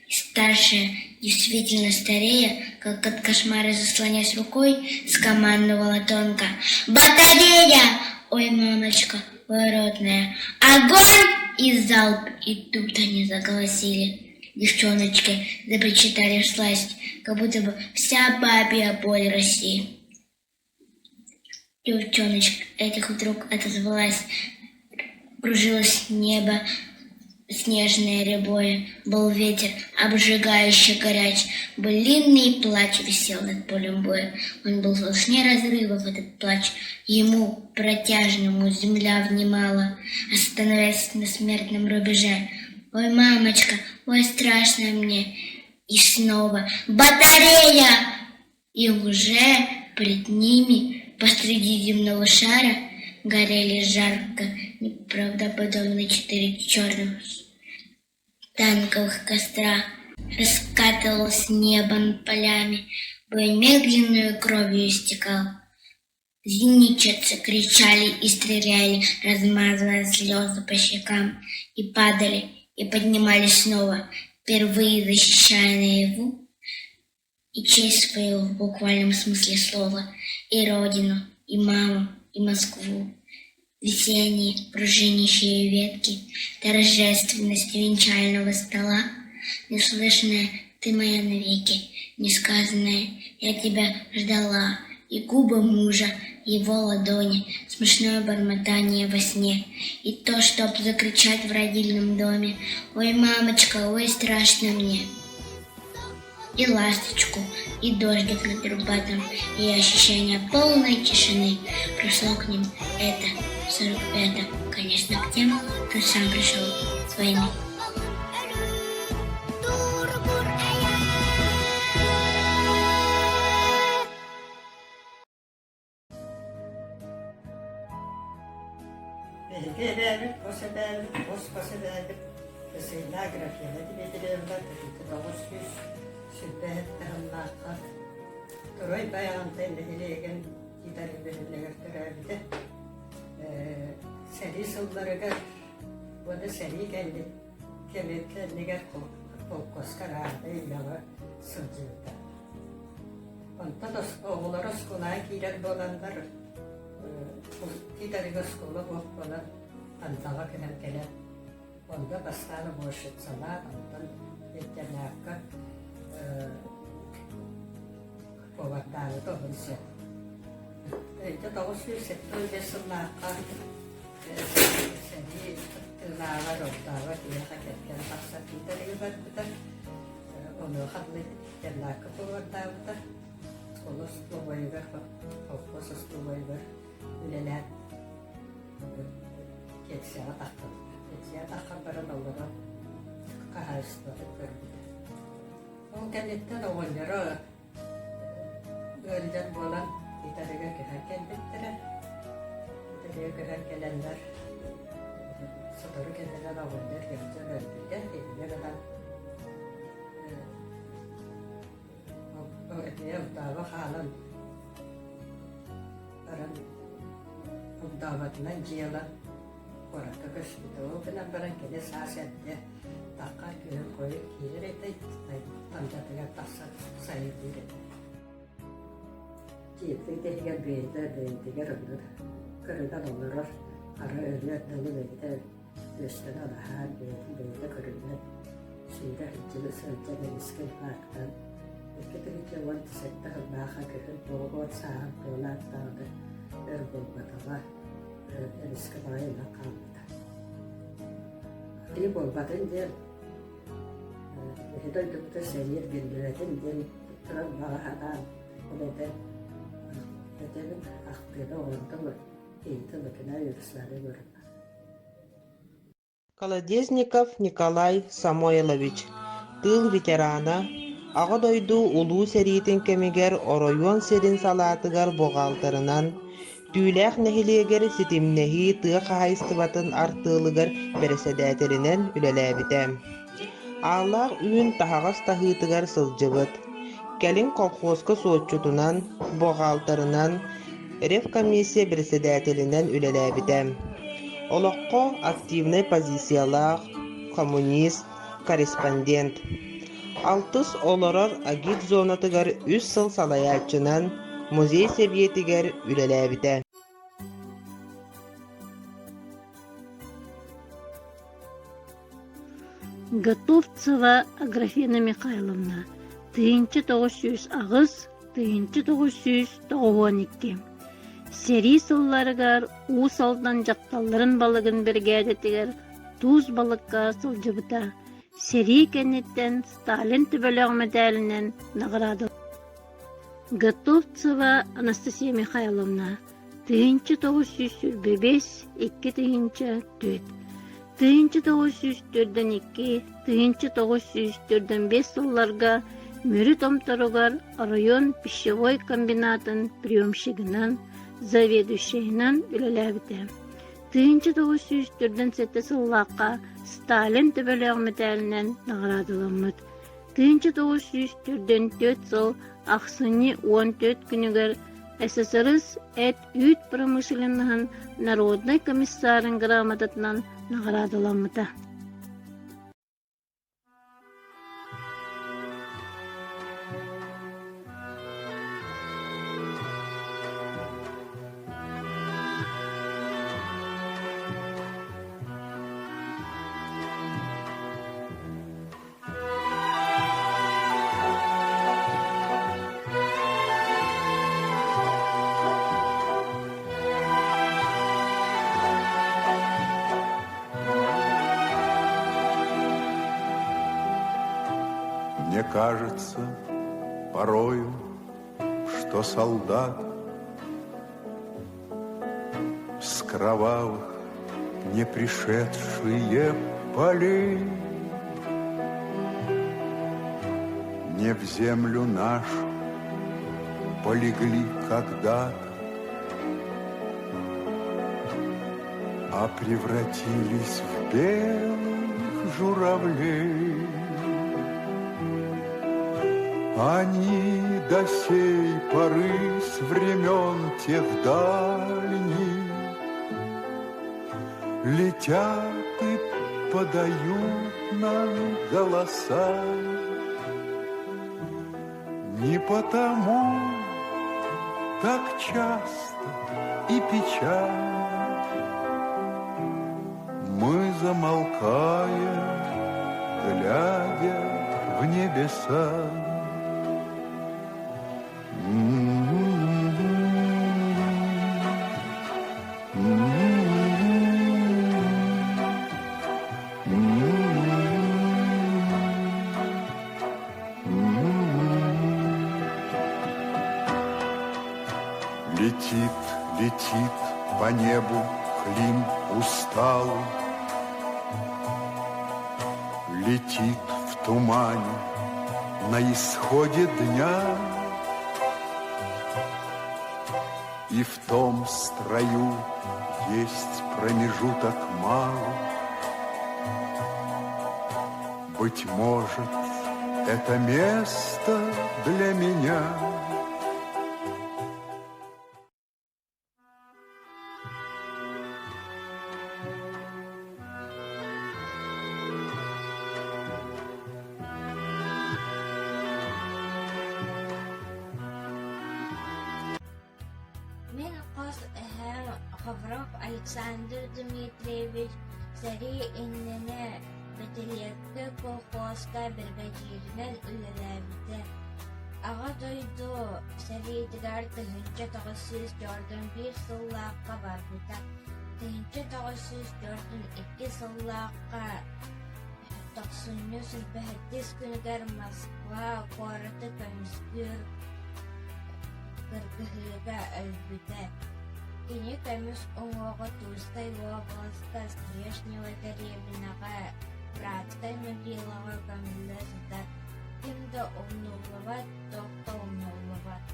И старшая, действительно старея, как от кошмара заслонясь рукой, скомандовала тонко «Батарея! Ой, мамочка, ой, родная, огонь!» И залп, и тут они заголосили. Девчоночки запричитали всласть, как будто бы вся бабья боль России. Девчоночек этих вдруг отозвалась, кружилось небо снежное рябое, был ветер, обжигающе горяч, былинный плач висел над полем боя. Он был слышнее разрывов этот плач, ему, протяжному, земля внимала, остановясь на смертном рубеже. Ой, мамочка, ой, страшно мне. И снова «Батарея!» И уже пред ними посреди земного шара горели жарко, неправдоподобно четыре черных танковых костра. Раскатывалось небо над полями, бой медленную кровью истекал. Зенитчицы кричали и стреляли, размазывая слезы по щекам, и падали, и поднимались снова, впервые защищая наяву и честь свою в буквальном смысле слова, и родину, и маму, и Москву. Весенние пружинящие ветки, торжественность венчального стола, неслышная ты моя навеки, несказанная, я тебя ждала, и губы мужа, его ладони, смешное бормотание во сне, и то, чтоб закричать в родильном доме, «Ой, мамочка, ой, страшно мне!» И ласточку, и дождик над Рубатом, и ощущение полной тишины пришло к ним это в 45-м, конечно, к тем, кто сам пришел с войны. Биһиги эбээбит, хос эбээбит, хос-хос эбээбит Василина Аграфена Дмитриевна 1927 сыллаахха Туруй Байаҕантай нэһилиэгин Киитали бөһүөлэгэр төрөөбүтэ. Сэрии сылларыгар уонна сэрии кэннигэр холкуоска араада үлэҕэ сылдьыбыта. Онтон оҕолоро оскуолаҕа киирэр буоланнар Кииталига оскуола суох буолан Тандаҕа көһөн кэлэн онно бастаан уборщицалаан, онтон интернакка повардаабыта уһун сөп. Өйдө 975 сыллаахха сэрии кыттыылааҕар ордооҕо киһиэхэ кэргэн тахсар Кииталига барбыта. Онуоха интернакка повардаабыта. Оскуола остолобуойугар, колхоз остолобуойугар үлэлээн пенсияҕа таххыбыта. Пенсияҕа таххан баран олорон хаһаайыстыбатын көрбүтэ. Ол кэнниттэн оҕонньоро ыалдьар буолан Италияга көһөн кэлбиттэрэ. Италияга көһөн кэлэннэр сотору кэминэн оҕонньор ыалдьан өлбүтэ. Инньэ гынан Эмиэ Огдообо хаалан баран Огдооботунан дьиэ ылан куоракка көспүтэ. Ол гынан баран кини саас эрдэ таххар күһүн хойут киирэр этэ, тандатыгар тахсан сайылыыр этэ. Дьиэтин иһигэр бэйэтэ бэйэтигэр оннук көрүнэн олорор, хара өлүөр дылы бэйэтэ Үөстэн алаһаан бэйэтин бэйэтэ көрүнэн, сүүрэ сылдьыбыт сылдьан эмискэ инфарктан 2017 сыллаахха күһүн 90 сааһын туолаат даҕаны өр буолбатаҕа, эмискэ баҕайы өлөн хаалбыта. Кини буолбатын диэн, биһи дойдубутун сэрии эргиллибэтин диэн туран баҕа санаан ол этэн этэбин ахтыыны оҥордум киһитэ Лукина Ярослава Егоровна. Колодезников Николай Самойлович, тыыл ветерана, Аҕа дойду Улуу сэриитин кэмигэр оройуон сирин салаатыгар буҕаалтырынан, Түүлээх нэһилиэгэр ситимнэһии тыа хаһаайыстыбатын артыалыгар бэрэссэдээтэлинэн үлэлээбитэ. Ааллаах Үүн таһаҕас таһыытыгар сылдьыбыт. Кэлин колхозка суотчутунан, буҕаалтырынан, ревкомиссия бэрэссэдээтэлинэн үлэлээбитэ. Олоххо активнай позициялаах, коммунист, корреспондент. Алтыс олорор агит зонатыгар үс сыл салайааччынан, музей сэбиэтигэр үлэлээбитэ. Готовцева Аграфена Михайловна, 1908 1992 Сэрии сылларыгар Уус Алдан дьахталларын балыгын биригээдэтигэр туус балыкка сылдьыбыта. Сэрии кэнниттэн Сталин төбөлөөх мэтээлинэн наҕараадаланна. Готовцева Анастасия Михайловна, 1925 2004 1942 1945 сылларга Мүрү Томторугар оройуон пищевой комбинатын приемщигынан, заведующайынан үлэлээбитэ. 1947 сыллаахха Сталин төбөлөөх мэтээлинэн наҕараадаламмыт. 1944 сыл ахсынньы 14 күнүгэр СССР эт-үүт промышленноһын народнай комиссарын грамотатынан наҕараадаламмыта. Мне кажется порою, что солдат С кровавых не пришедшие полей Не в землю нашу полегли когда-то, А превратились в белых журавлей. Они до сей поры с времен тех дальних Летят и подают нам голоса. Не потому так часто и печально Мы замолкаем, глядя в небеса. Летит, летит по небу Клим усталый, Летит в тумане на исходе дня. И в том строю есть промежуток малый. Быть может, это место для меня. Мин хос эһээм Ховров Александр Дмитриевич сэрии иннинэ Бэтилиэккэ колхуоска биригэдьииринэн үлэлээбитэ. Аҕа дойду сэриитигэр 1941 сыллаахха барбыта, 1942 сыллаахха тохсунньу сүүрбэһэттис күнүгэр Москва куораты көмүскүүр кыргыһыыга өлбүтэ. Кини көмүс уҥуоҕа Тульскай уобаласка Стрешнево дэриэбинэҕэ Братскай могилаҕа көмүллэ сытар. Ким да умнуллубат, туох да умнуллубат.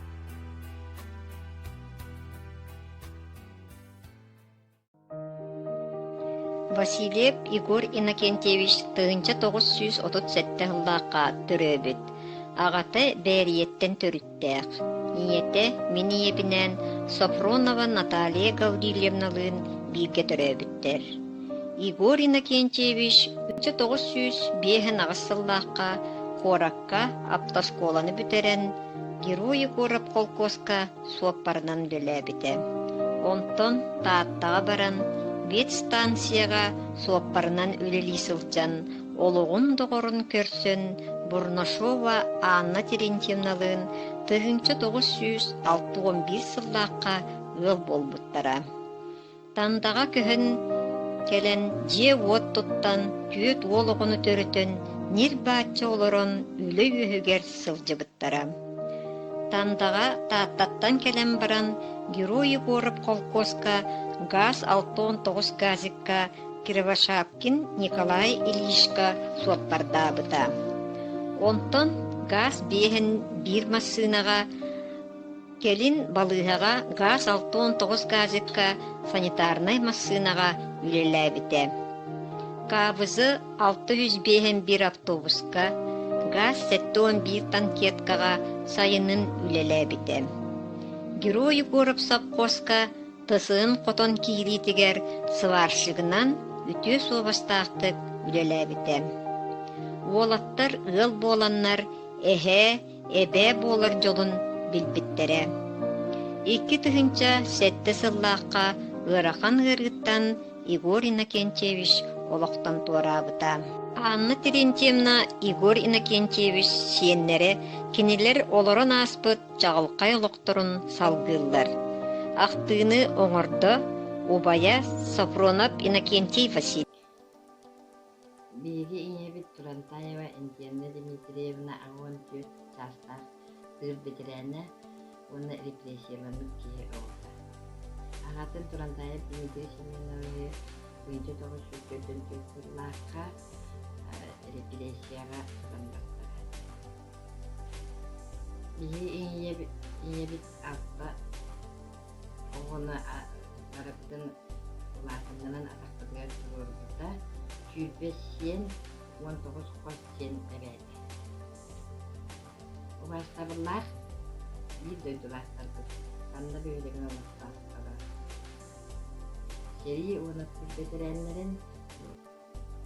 Васильев Егор Иннокентьевич 1937 сыллаахха төрөөбүт. Аҕата Бээрийэттэн төрүттээх. Ийэтэ мин ийэбинээн Софронова Наталья Гаврильевналыын бииргэ төрөөбүттэр. Егор Иннокентьевич 1958 сыллаахха куоракка автоскуоланы бүтэрэн Герой Егоров холкуоска суоппарынан үлэлээбитэ. Онтон Тааттаҕа баран ветстанцияҕа суоппарынан үлэлии сылдьан олоҕун доҕорун көрсөн Бурнашова Анна Терентьевналыын 1961 сыллаахха ыал буолбуттара. Тандаҕа көһөн кэлэн дьиэ-уот туттан, түөрт уол оҕону төрөтөн, ньир-бааччы олорон үлэ үөһүгэр сылдьыбыттара. Тандаҕа Тааттаттан кэлэн баран Герой Егоров холкуоска ГАЗ 69 газикка Кривошапкин Николай Ильичка суоппардаабыта. Онтон ГАЗ биэһин биир массыынаҕа Кэлин балыыһаҕа ГАЗ 69 газикка санитарнай массыынаҕа үлэлээбитэ. КВЗ 651 автобуска, ГАЗ 71 танкеткаҕа сайынын үлэлээбитэ. Герой Егоров совхозка ТСН хотон киириитигэр сварщигынан үтүө суобастаахтык үлэлээбитэ. Уолаттар ыал буоланнар эһээ, эбээ буолар дьолун билбиттэрэ. 2007 сыллаахха ыарахан ыарыыттан Егор Иннокентьевич олохтон туораабыта. Анна Терентьевна Егор Иннокентьевич сиэннэрэ кинилэр олорон ааспыт чаҕылхай олохторун салгыыллар. Ахтыыны оҥордо убайа Софронов Иннокентий Васильевич. Биһиги ийэбит Турантаева Индианна Дмитриевна 84 саастаах тыыл бэтэрээнэ уонна репрессияламмыт киһи оҕото. Аҕатын Турантаев Дмитрий Семеновиһы 1944 сыллаахха репрессияҕа тутан бартара. Биһиги ийэбит, ийэбит алта оҕону барыбытын улаатыннаран атахпытыгар туруорбута, 20 сиэн, 19 хос сиэн эбээтэ. Убаастабыллаах биир дойдулаахтарбыт Танда бөһүөлэгин олохтоохторо. Сэрии уонна тыыл бэтэрээннэрин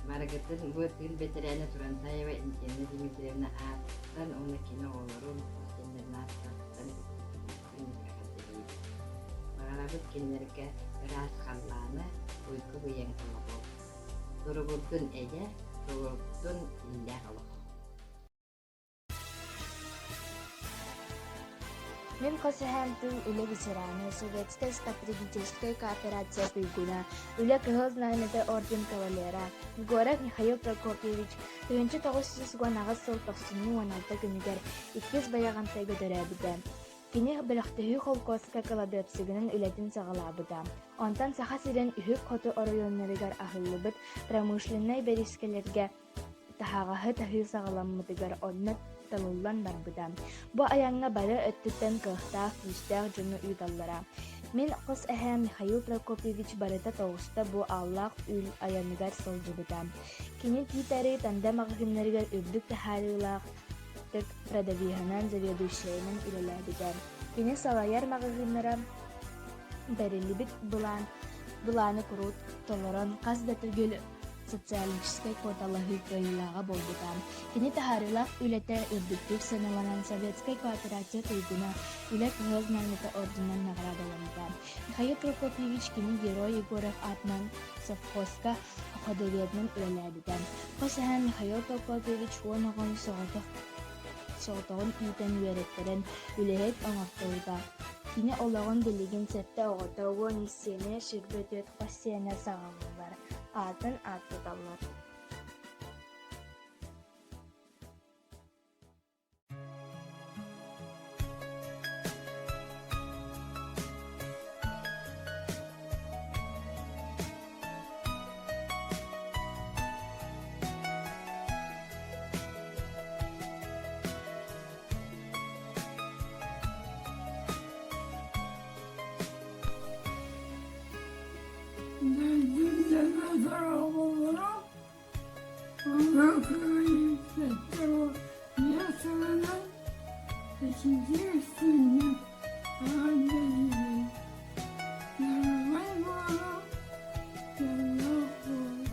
Барыгытын бу тыыл бэтэрээнэ Турантаева Елена Дмитриевна ааттан уонна кини оҕолорун, хос сиэннэрин ааттарыттан итиитик эҕэрдэлиибит. Баҕарабыт кинилэргэ ыраас халлааны, уйгу-быйаҥ олоҕу. Туругурдун эйэ, туругурдун иллээх олох. Мин хос эһээм тыл үлэ ветерана, советскай потребительскай кооперация туйгуна, үлэ Кыһыл Знамята орден кавалера Егоров Михаил Прокопьевич 1918 сыл тохсунньу 16 күнүгэр Иккис Байаҕантайга төрөөбүтэ. Кини бөлөхтөһүү холкуоска кыладыапсыгынан үлэтин саҕалаабыта. Онтон Саха сирин үһүк хоту оройуоннарыгар аһыллыбыт промышленнай бэриискэлэргэ таһаҕаһы таһыы саҕаламмытыгар онно талыллан барбыта. Бу айаҥҥа бары өттүттэн кыахтаах, күүстээх дьону ыыталлара. Мин хос эһээм Михаил Прокопьевич барыта тоҕуста бу ааллаах үүл айаныгар сылдьыбыта. Кини Тиитэри Танда маҕаһыыннарыгар үрдүк таһаарыылаах продавеһынан, заведующайынан үлэлээбитэ. Кини салайар маҕаһыыннара бэриллибит былаан былааны куруук толорон хас да төгүл социалистическай куоталаһыы кыайыылааҕа буолбута. Кини таһаарыылаах үлэтэ үрдүктүк сыаналанан Советскай кооперация туйгуна, Үлэ Кыһыл Знамята орденынан наҕараадаламмыта. Михаил Прокопьевич кини Герой Егоров аатынан совхозка ходоведынан үлэлээбитэ. Хос эһэм Михаил Прокопьевич уон оҕону соҕотох соҕотоҕун иитэн үөрэттэрэн, үлэһит оҥорторбута. Кини олоҕун билигин сэттэ оҕото 13 сиэнэ, 24 хос сиэнэ саҕалыыллар, аатын ааттаталлар. Дойдум дьоно дорооболоро, Улуу Кыайыы 75 сылынан итиитик-истиҥник эҕэрдэлиибин! Доруобай буолуҥ, дьоллоох буолуҥ!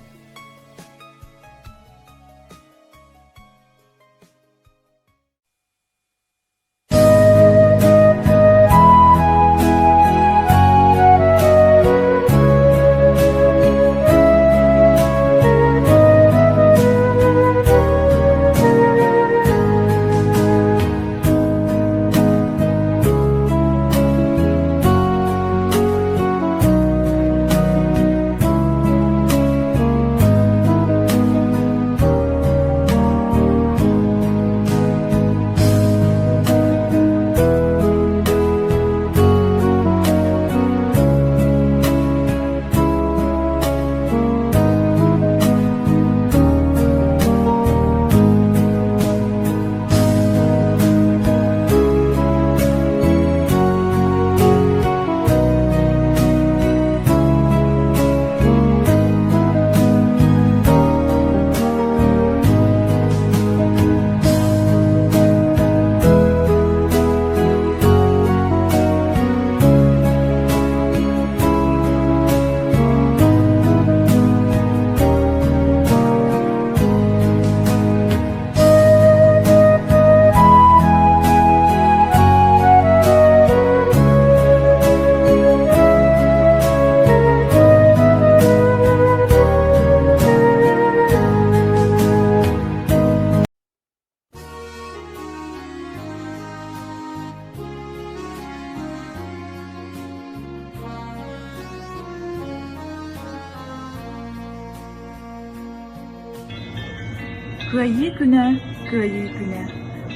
Кыайыы күнэ, кыайыы күнэ.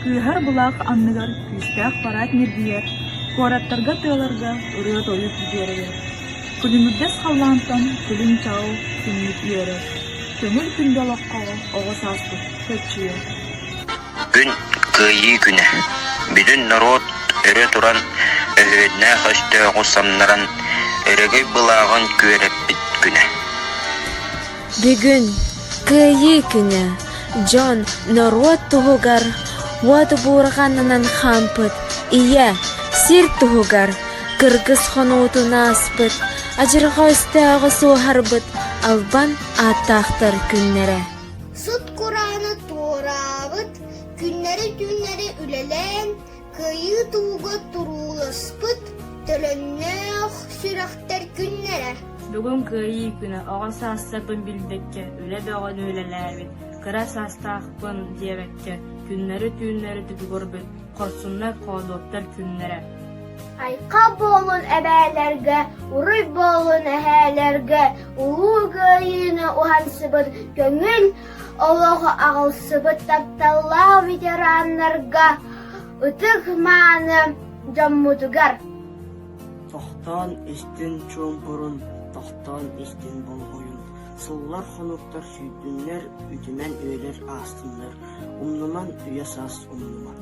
Кыыһар былаах анныгар күүстээх парад ньиргийэр, куораттарга тыаларга ырыа-тойук дьиэрэйэр. Күлүмүрдэс халлаантан күлүм-чаҕыл күммүт үөрэр, көҥүл күндү олоххо оҕо сааспыт көччүйэр. Күн Кыайыы күнэ. Бүтүн норуот өрө туран, өһүөннээх өстөөҕү самнаран, өрөгөй былааҕын күөрэппит. күнэ. Бүгүн Кыайыы күнэ дьон, норуот туһугар уот буурҕанынан хаампыт ийэ, сир туһугар кыргыс хонуутун ааспыт, адьырҕа өстөөҕү суоһарбыт албан ааттаахтар күннэрэ. Сут курааны туораабыт, күннэри-түүннэри үлэлээн, Кыайыы туһугар турууласпыт төлөннөөх сүрэхтэр күннэрэ. Бүгүн Кыайыы күнэ оҕо саастарбын билбэккэ, үлэ бөҕөнү үлэлээбит, кыра саастаахпын диэбэккэ, күннэри-түүннэри түбүгүрбүт хорсуннар хоодуоттар күннэрэ. Айхал буолун эбээлэргэ, уруй буолун эһээлэргэ, Улуу Кыайыыны уһансыбыт көҥүл олоҕу аҕалсыбыт тапталлаах ветераннарга, ытык мааны дьоммутугар. Тохтоон истин чуумпурун, тохтоон истин болҕойун, сыллар-хонуктар сүүрдүннэр, үтүмэн үйэлэр аастыннар, умнуман үйэ-саас умнуман.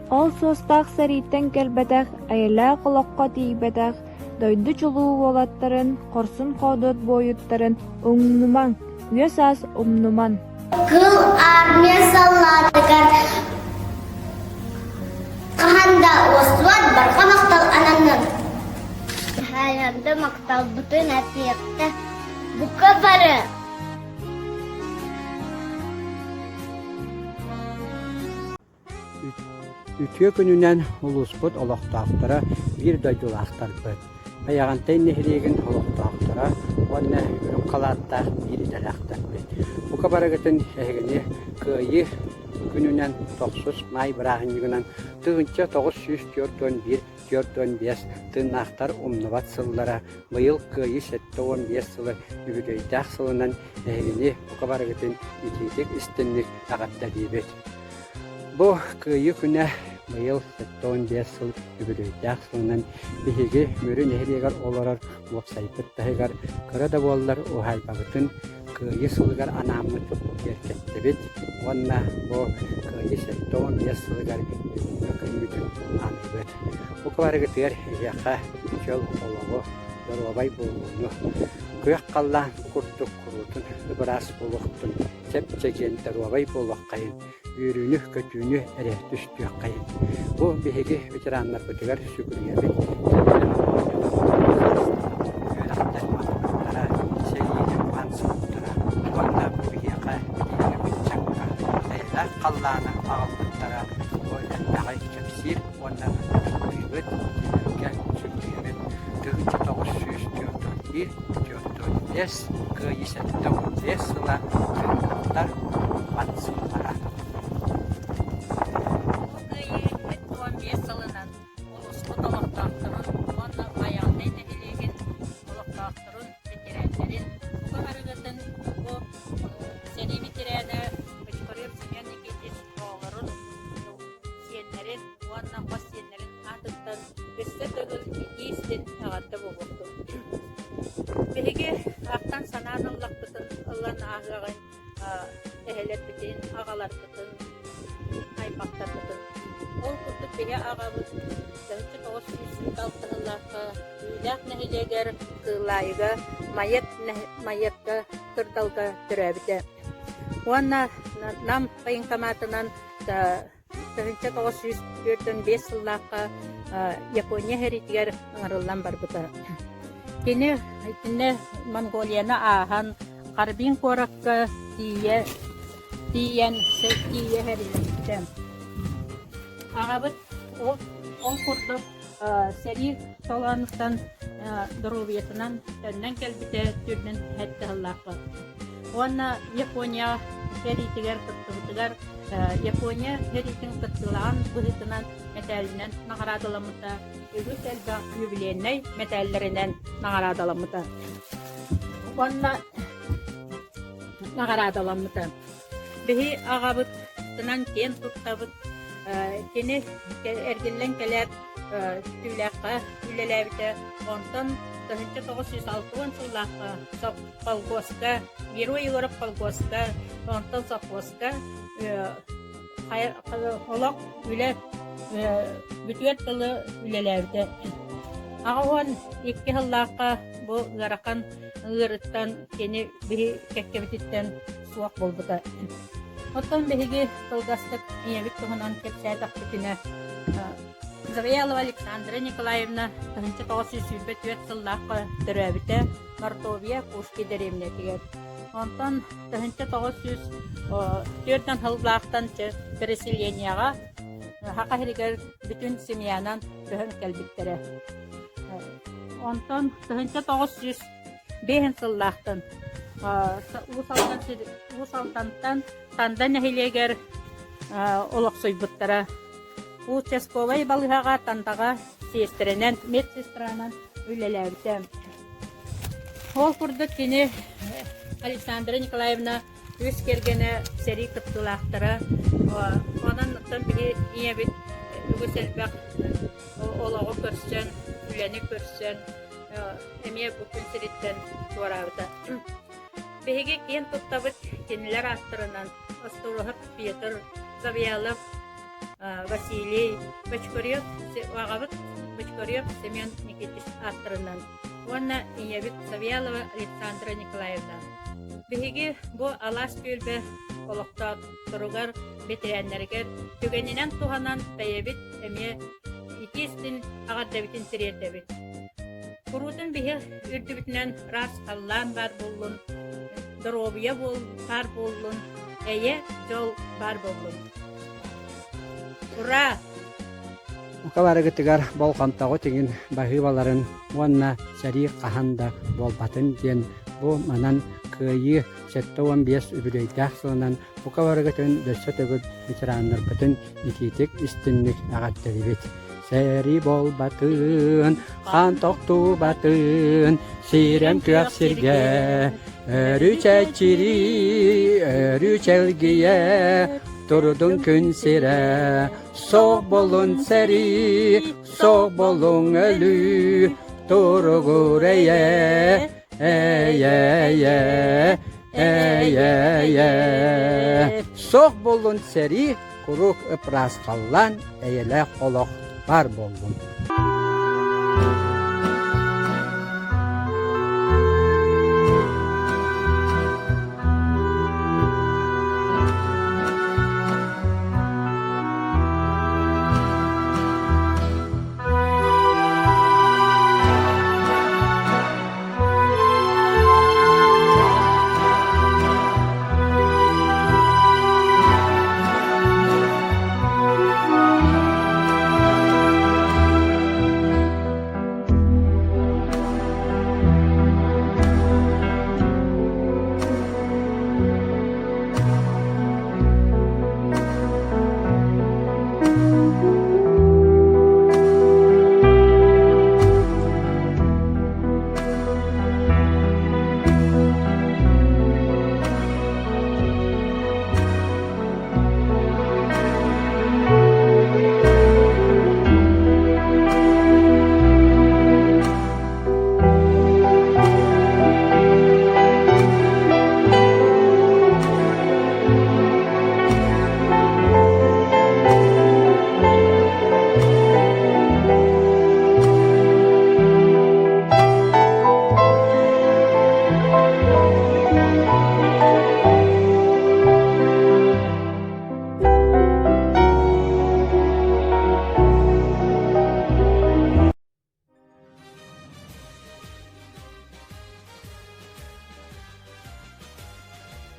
Ол суостаах сэрииттэн кэлбэтэх, эйэлээх олоххо тиийбэтэх дойду чулуу уолаттарын, хорсун-хоодуот буойуттарын умнумаҥ, үйэ-саас умнуман! Кыл армия саллаатыгар хаһан да уостубат барҕа махтал ананнын! Хаһан махталбытын этиэхтэ бука бары! Үтүө күнүнэн улууспут олохтоохторо, биир дойдулаахтарбыт, Байаҕантай нэһилиэгин олохтоохторо уонна үрүҥ халааттаах биир идэлээхтэрбит. Бука барыгытын эһигини Кыайыы күнүнэн тохсус маай бырааһынньыгынан 1941 45 тыыннаахтар умнубат сыллара быйыл Кыайыы 75 сыла үбүлүөйдээх сылынан эһигини бука барыгытын итиитик истинник эҕэрдэлиибит. Бу Кыайыы күнэ быйыл 75 сыл үбүлүөйдээх сылынан биһиги Мүрү нэһилиэгэр олорор уопсайбыт таһыгар кыра да буоллар уһаайбабытын Кыайыы сылыгар анааммыт киэркэттибит уонна бу Кыайыы 75 сылыгар бүгүҥҥү күммүтүн аныыбыт. Бу барыгытыгар эһиэхэ чөл олоҕу, доруобай буолууну, күөх халлаан курдук куруутун ып-ыраас буолуохтун, чэп-чэгиэн доруобай буолуоххайын, үөрүүнү-көтүүнү эрэ түстүөххэйин. Бу биһиги ветераннарбытыгар сүгүрүйэбит, үөрэхтэр матыктара, сэриини уһансыбыттара уонна бу биһиэхэ билиҥҥи ыччакка эйэлээх халлааны аҕалбыттара бу элбэҕи кэпсиир уонна ытыктыыбыт, кинилэргэ сүгүрүйэбит. 1941 45 Кыайыы 75 сыла тыыннахтар умнубат сыллара. Улуу Кыайыы 75 сылынан улууспут олохтоохторун уонна Байаҕантай нэһилиэгин олохтоохторун, бэтэрээннэрин бука барыгытын бу сэрии бэтэрээнэ Кочкарев Семен Никитич оҕолорун, сиэннэрин уонна хос сиэннэрин аатыттан өссө төгүл итии-истин эҕэрдэ буолуохтун. Биһиги ахтан-санаан ыллахпытын ылан ааһыаҕын эһэлэрбитин, аҕаларбытын, аймахтарбытын. Ол курдук биһи аҕабыт 1906 сыллаахха Түүлээх нэһилиэгэр Кыыллаайыга Майыат Майыакка Кырдалга төрөөбүтэ. Уонна Нам военкоматынан 1945 сыллаахха Япония сэриитигэр ыҥырыллан барбыта. Кини итиннэ Монголияны ааһан Харбин куоракка тиийэ тиийэн тиийэ сэриилэспитэ. Аҕабыт ол, ол курдук сэрии толоонуттан доруобуйатынан төннөн кэлбитэ түрдүн сэттэ сыллаахха. Уонна Япония сэриитигэр кыттыбытыгар Япония сэриитин кыттыылааҕын быһыытынан мэтээлинэн наҕараадаламмыта, үгүс элбэх юбилейнай мэтээллэринэн наҕараадаламмыта. Уонна наҕараадаламмыта. Биһи аҕабытынан киэн туттабыт. Кини эргиллэн кэлээт Түүлээххэ үлэлээбитэ. Онтон 1960 сыллаахха колхозка, Герой Егоров колхозка, онтон совхозка олох үлэ бүтүөр тылы үлэлээбитэ. 82 сыллаахха бу ыарахан ыарыттан кини биһи кэккэбититтэн суох буолбута. Оттон биһиги кылгастык ийэбит туһунан кэпсээтэхпитинэ, Завьялова Александра Николаевна 1924 сыллаахха төрөөбүтэ Мордовия Пушки дэриэбинэтигэр. Онтон 1904 сыллаахтан переселенияҕа Саха сиригэр бүтүн семьянан көһөн кэлбиттэрэ. Онтон 1905 сыллаахтан Уус Алдантан Танда нэһилиэгэр олохсуйбуттара. Участковай балыыһаҕа Тандаҕа сиэстэрэнэн, медсестранан үлэлээбитэ. Ол курдук кини Александра Николаевна үс кэргэнэ сэрии кыттыылаахтара. Онон оттон биһи ийэбит үгүс элбэх олоҕу көрсөн, үлэни көрсөн эмиэ бу күн сириттэн туораабыта. Биһиги киэн туттабыт кинилэр ааттарынан Остуоруһап Петр, Завьялов Василий, Бочкарев аҕабыт Бочкарев Семен Никитич ааттарынан уонна ийэбит Завьялова Александра Николаевна. Биһиги бу алаас түөлбэ олохтоохторугар, бэтэрээннэригэр түгэнинэн туһанан бэйэбит эмиэ итии истин эҕэрдэбитин тириэрдэбит. Куруутун биһи үрдүбүтүнэн ыраас халлаан баар буоллун, доруобуйа баар буоллун, эйэ, дьол баар буоллун. Ура! Бука барыгытыгар болҕомтоҕут иҥин баһыыбаларын уонна сэрии хаһан да буолбатын диэн бу манан Кыайыы 75 үбүлүөйдээх сылынан бука барыгытын өссө төгүл ветераннарбытын итиитик истинник эҕэрдэлиибит. Сэрии буолбатын, хаан тохтубатын, сирэм күөх сиргэ өрүү чэчирии, өрүү чэлгийэ, турдун күн сирэ, суох болун сэрии, суох болуҥ өлүү, туругур эйэ, эйэ, эйэ, Суох буоллун сэрии, куруук ып-ыраас халлаан, эйэлээх олох баар буоллун.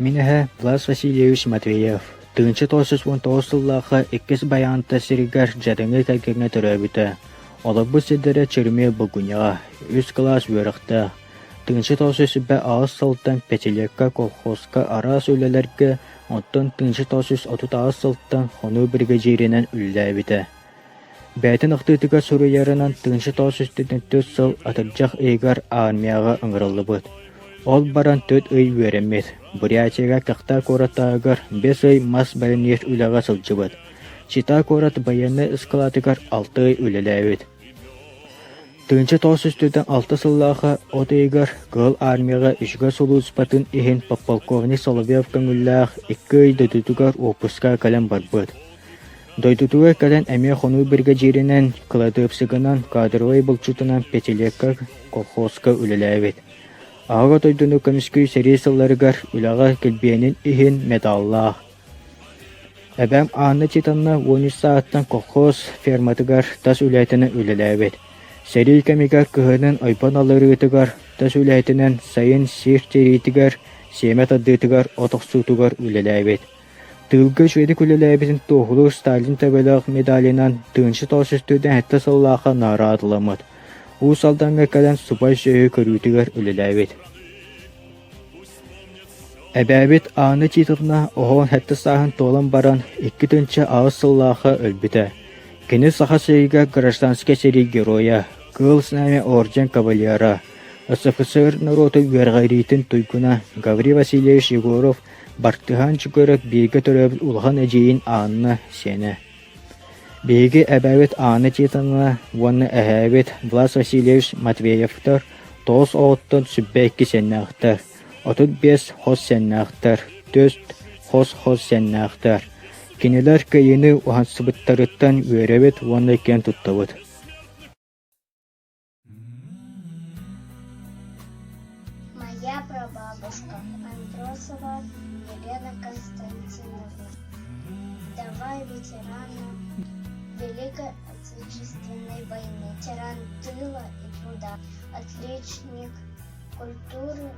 Мин эһэ Влас Васильевич Матвеев, 1919 сыллаахха иккис Байаанта сиригэр Дьадаҥы кэргэҥҥэ төрөөбүтэ. Олорбут сирдэрэ Чермиев Булгунньаҕа, үс кылаас үөрэхтээх. 1908 сылтан Пятилетка колхозка араас үлэлэргэ, оттон 1938 сылтан хонуу биригэдьииринэн үлэлээбитэ. Бэйэтин ахтыытыгар суруйарынан 1904 сыл атырдьах ыйыгар армияҕа ыҥырыллыбыт. Ол баран төрт ый үөрэммит. Бурятияҕа Кахта куораттааҕыгар бэс ый мас бэлэмниир үлэҕэ сылдьыбыт. Чита куорат байыаннай ыскылаатыгар алта ый үлэлээбит. 1946 сыллаахха от ыйыгар Кыһыл Армияҕа үчүгэй сулууспатын иһин подполковник Соловьев көҥүллээх икки ый дойдутугар уоппуска кэлэн барбыт. Дойдутугар кэлэн эмиэ хонуу биригэдьииринэн, кыладыапсыгынан, кадровай булчутунан пятилетка колхозка үлэлээбит. Аҕа дойдуну көмүскүү сэрии сылларыгар үлэҕэ килбиэнин иһин медаллаах. Эбээм Анна Титовна 13 сааһыттан колхоз ферматыгар тас үлэһитинэн үлэлээбит. Сэрии кэмигэр кыһынын ойбон алларыытыгар, тас үлэһитинэн сайын сир тириитигэр, сиэмэ тардыытыгар, от охсуутугар үлэлээбит. Тыылга үчүгэйдик үлэлээбитин туоһулуур Сталин төбөлөөх медалынан тыһыынча 947 сыллаахха наҕараадаламмыт. Уус Алдаҥҥа кэлэн субай сүөһү көрүүтүгэр үлэлээбит. Эбээбит Анна Титовна оһоҕун сэттэ сааһын туолан баран 2008 сыллаахха өлбүтэ. Кини Саха сиригэр гражданскай сэрии геройа, Кыыл Знамя орден кавалера, СФСР норуотун үөрэҕириитин туйгуна Гаврил Васильевич Егоров Бартыһаан Чукыров бииргэ төрөөбүт улахан эдьиийин Анна сиэнэ. Биһиги эбээбит Анна Титовна уонна эһээбит Влас Васильевич Матвеевтар тоҕус оҕоттон 22 сиэннээхтэр, 35 хос сиэннээхтэр, түөрт хос-хос сиэннээхтэр. Кинилэр Кыайыыны уһансыбыттарыттан үөрэбит уонна киэн туттабыт. Моя прабабушка Андросова Елена Константиновна, вдова ветерана Великой Отечественной войны, ветеран тыла и труда, отличник культуры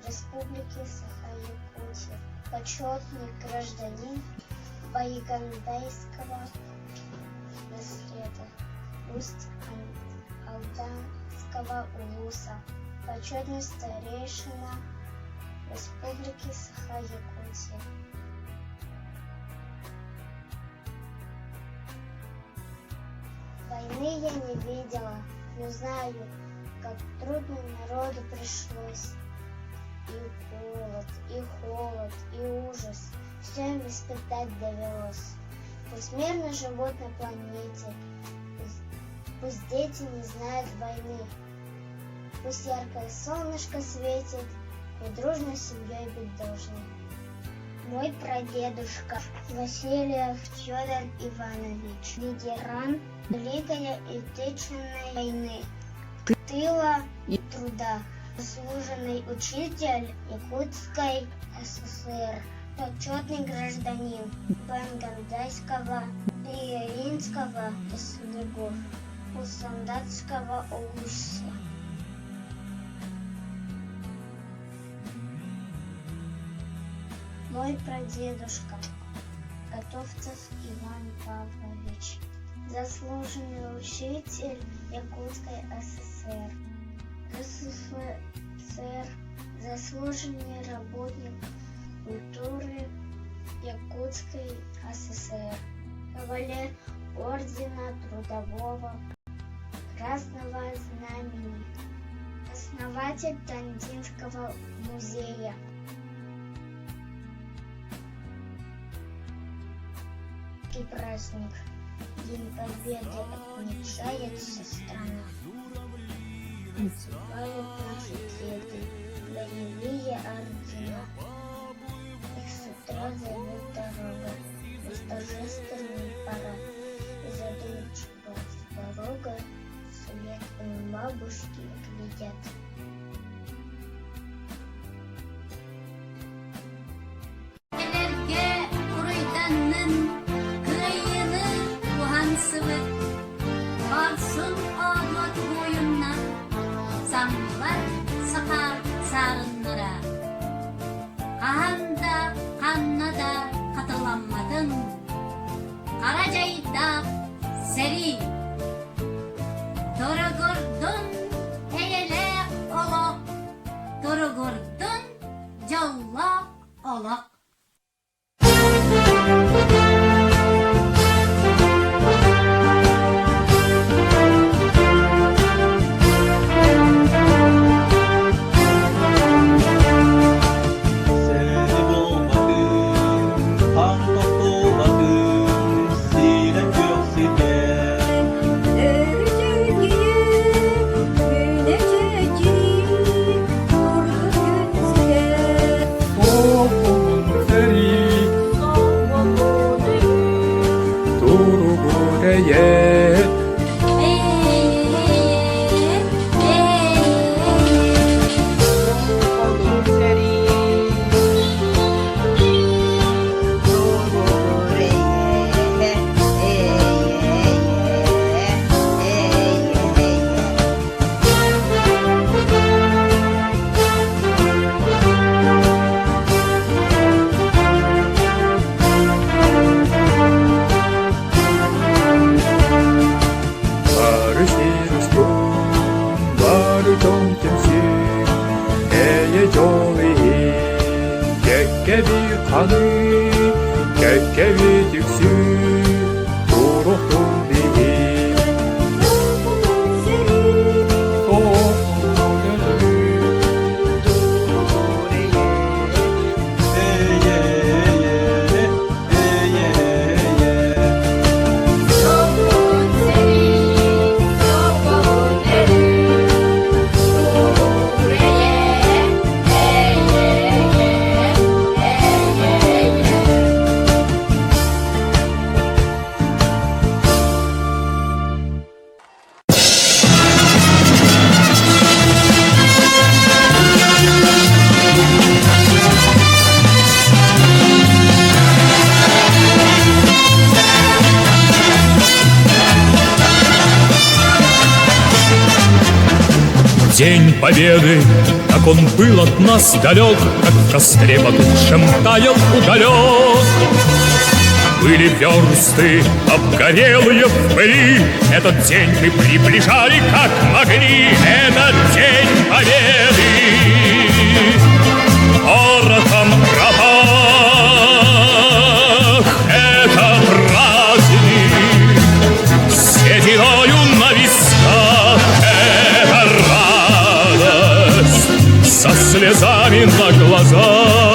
Республики Саха-Якутия, почетный гражданин Байгандайского наследа Усть-Алданского улуса, почетный старейшина Республики Саха-Якутия. Войны я не видела, но знаю, как трудно народу пришлось. И голод, и холод, и ужас все им испытать довелось. Пусть мирно живут на планете, пусть, пусть дети не знают войны, пусть яркое солнышко светит, мы дружно семьей быть должны. Мой прадедушка Васильев Федор Иванович, ветеран Великой Отечественной войны, тыла и труда, заслуженный учитель Якутской ССР, почетный гражданин Бангандайского и снегов, Усандатского улуса. Мой прадедушка Готовцев Иван Павлович, заслуженный учитель Якутской ССР, РСФСР, заслуженный работник культуры Якутской ССР, кавалер Ордена Трудового Красного Знамени, основатель Тандинского музея. И праздник. День Победы отмечается страна. Танцевают наши деды, боевые ордена. Их с утра зовет дорога, на торжественный парад. И задумчиво с порога вслед им бабушки глядят. Кэлэргэ уруйданнын, кыайыыны уһансыбыт, хорсун оодуот буойуннар, самныбат саха саарыннара. Хаһан да, ханна да хатыламматын, хара дьайдаах сэрии. Дорогордун эйэлээх олох, туругурдун дьоллоох олох. Сэрии буолбатын, хаан тохтубатын, сиинэ күөх ситэн. День Победы, как он был от нас далек, Как в костре потухшем таял уголек. Были версты, обгорелые в пыли, Этот день мы приближали, как могли, Этот день Победы. Порохом пропах, это праздник, Сединою на висках, это радость, Со слезами на глазах.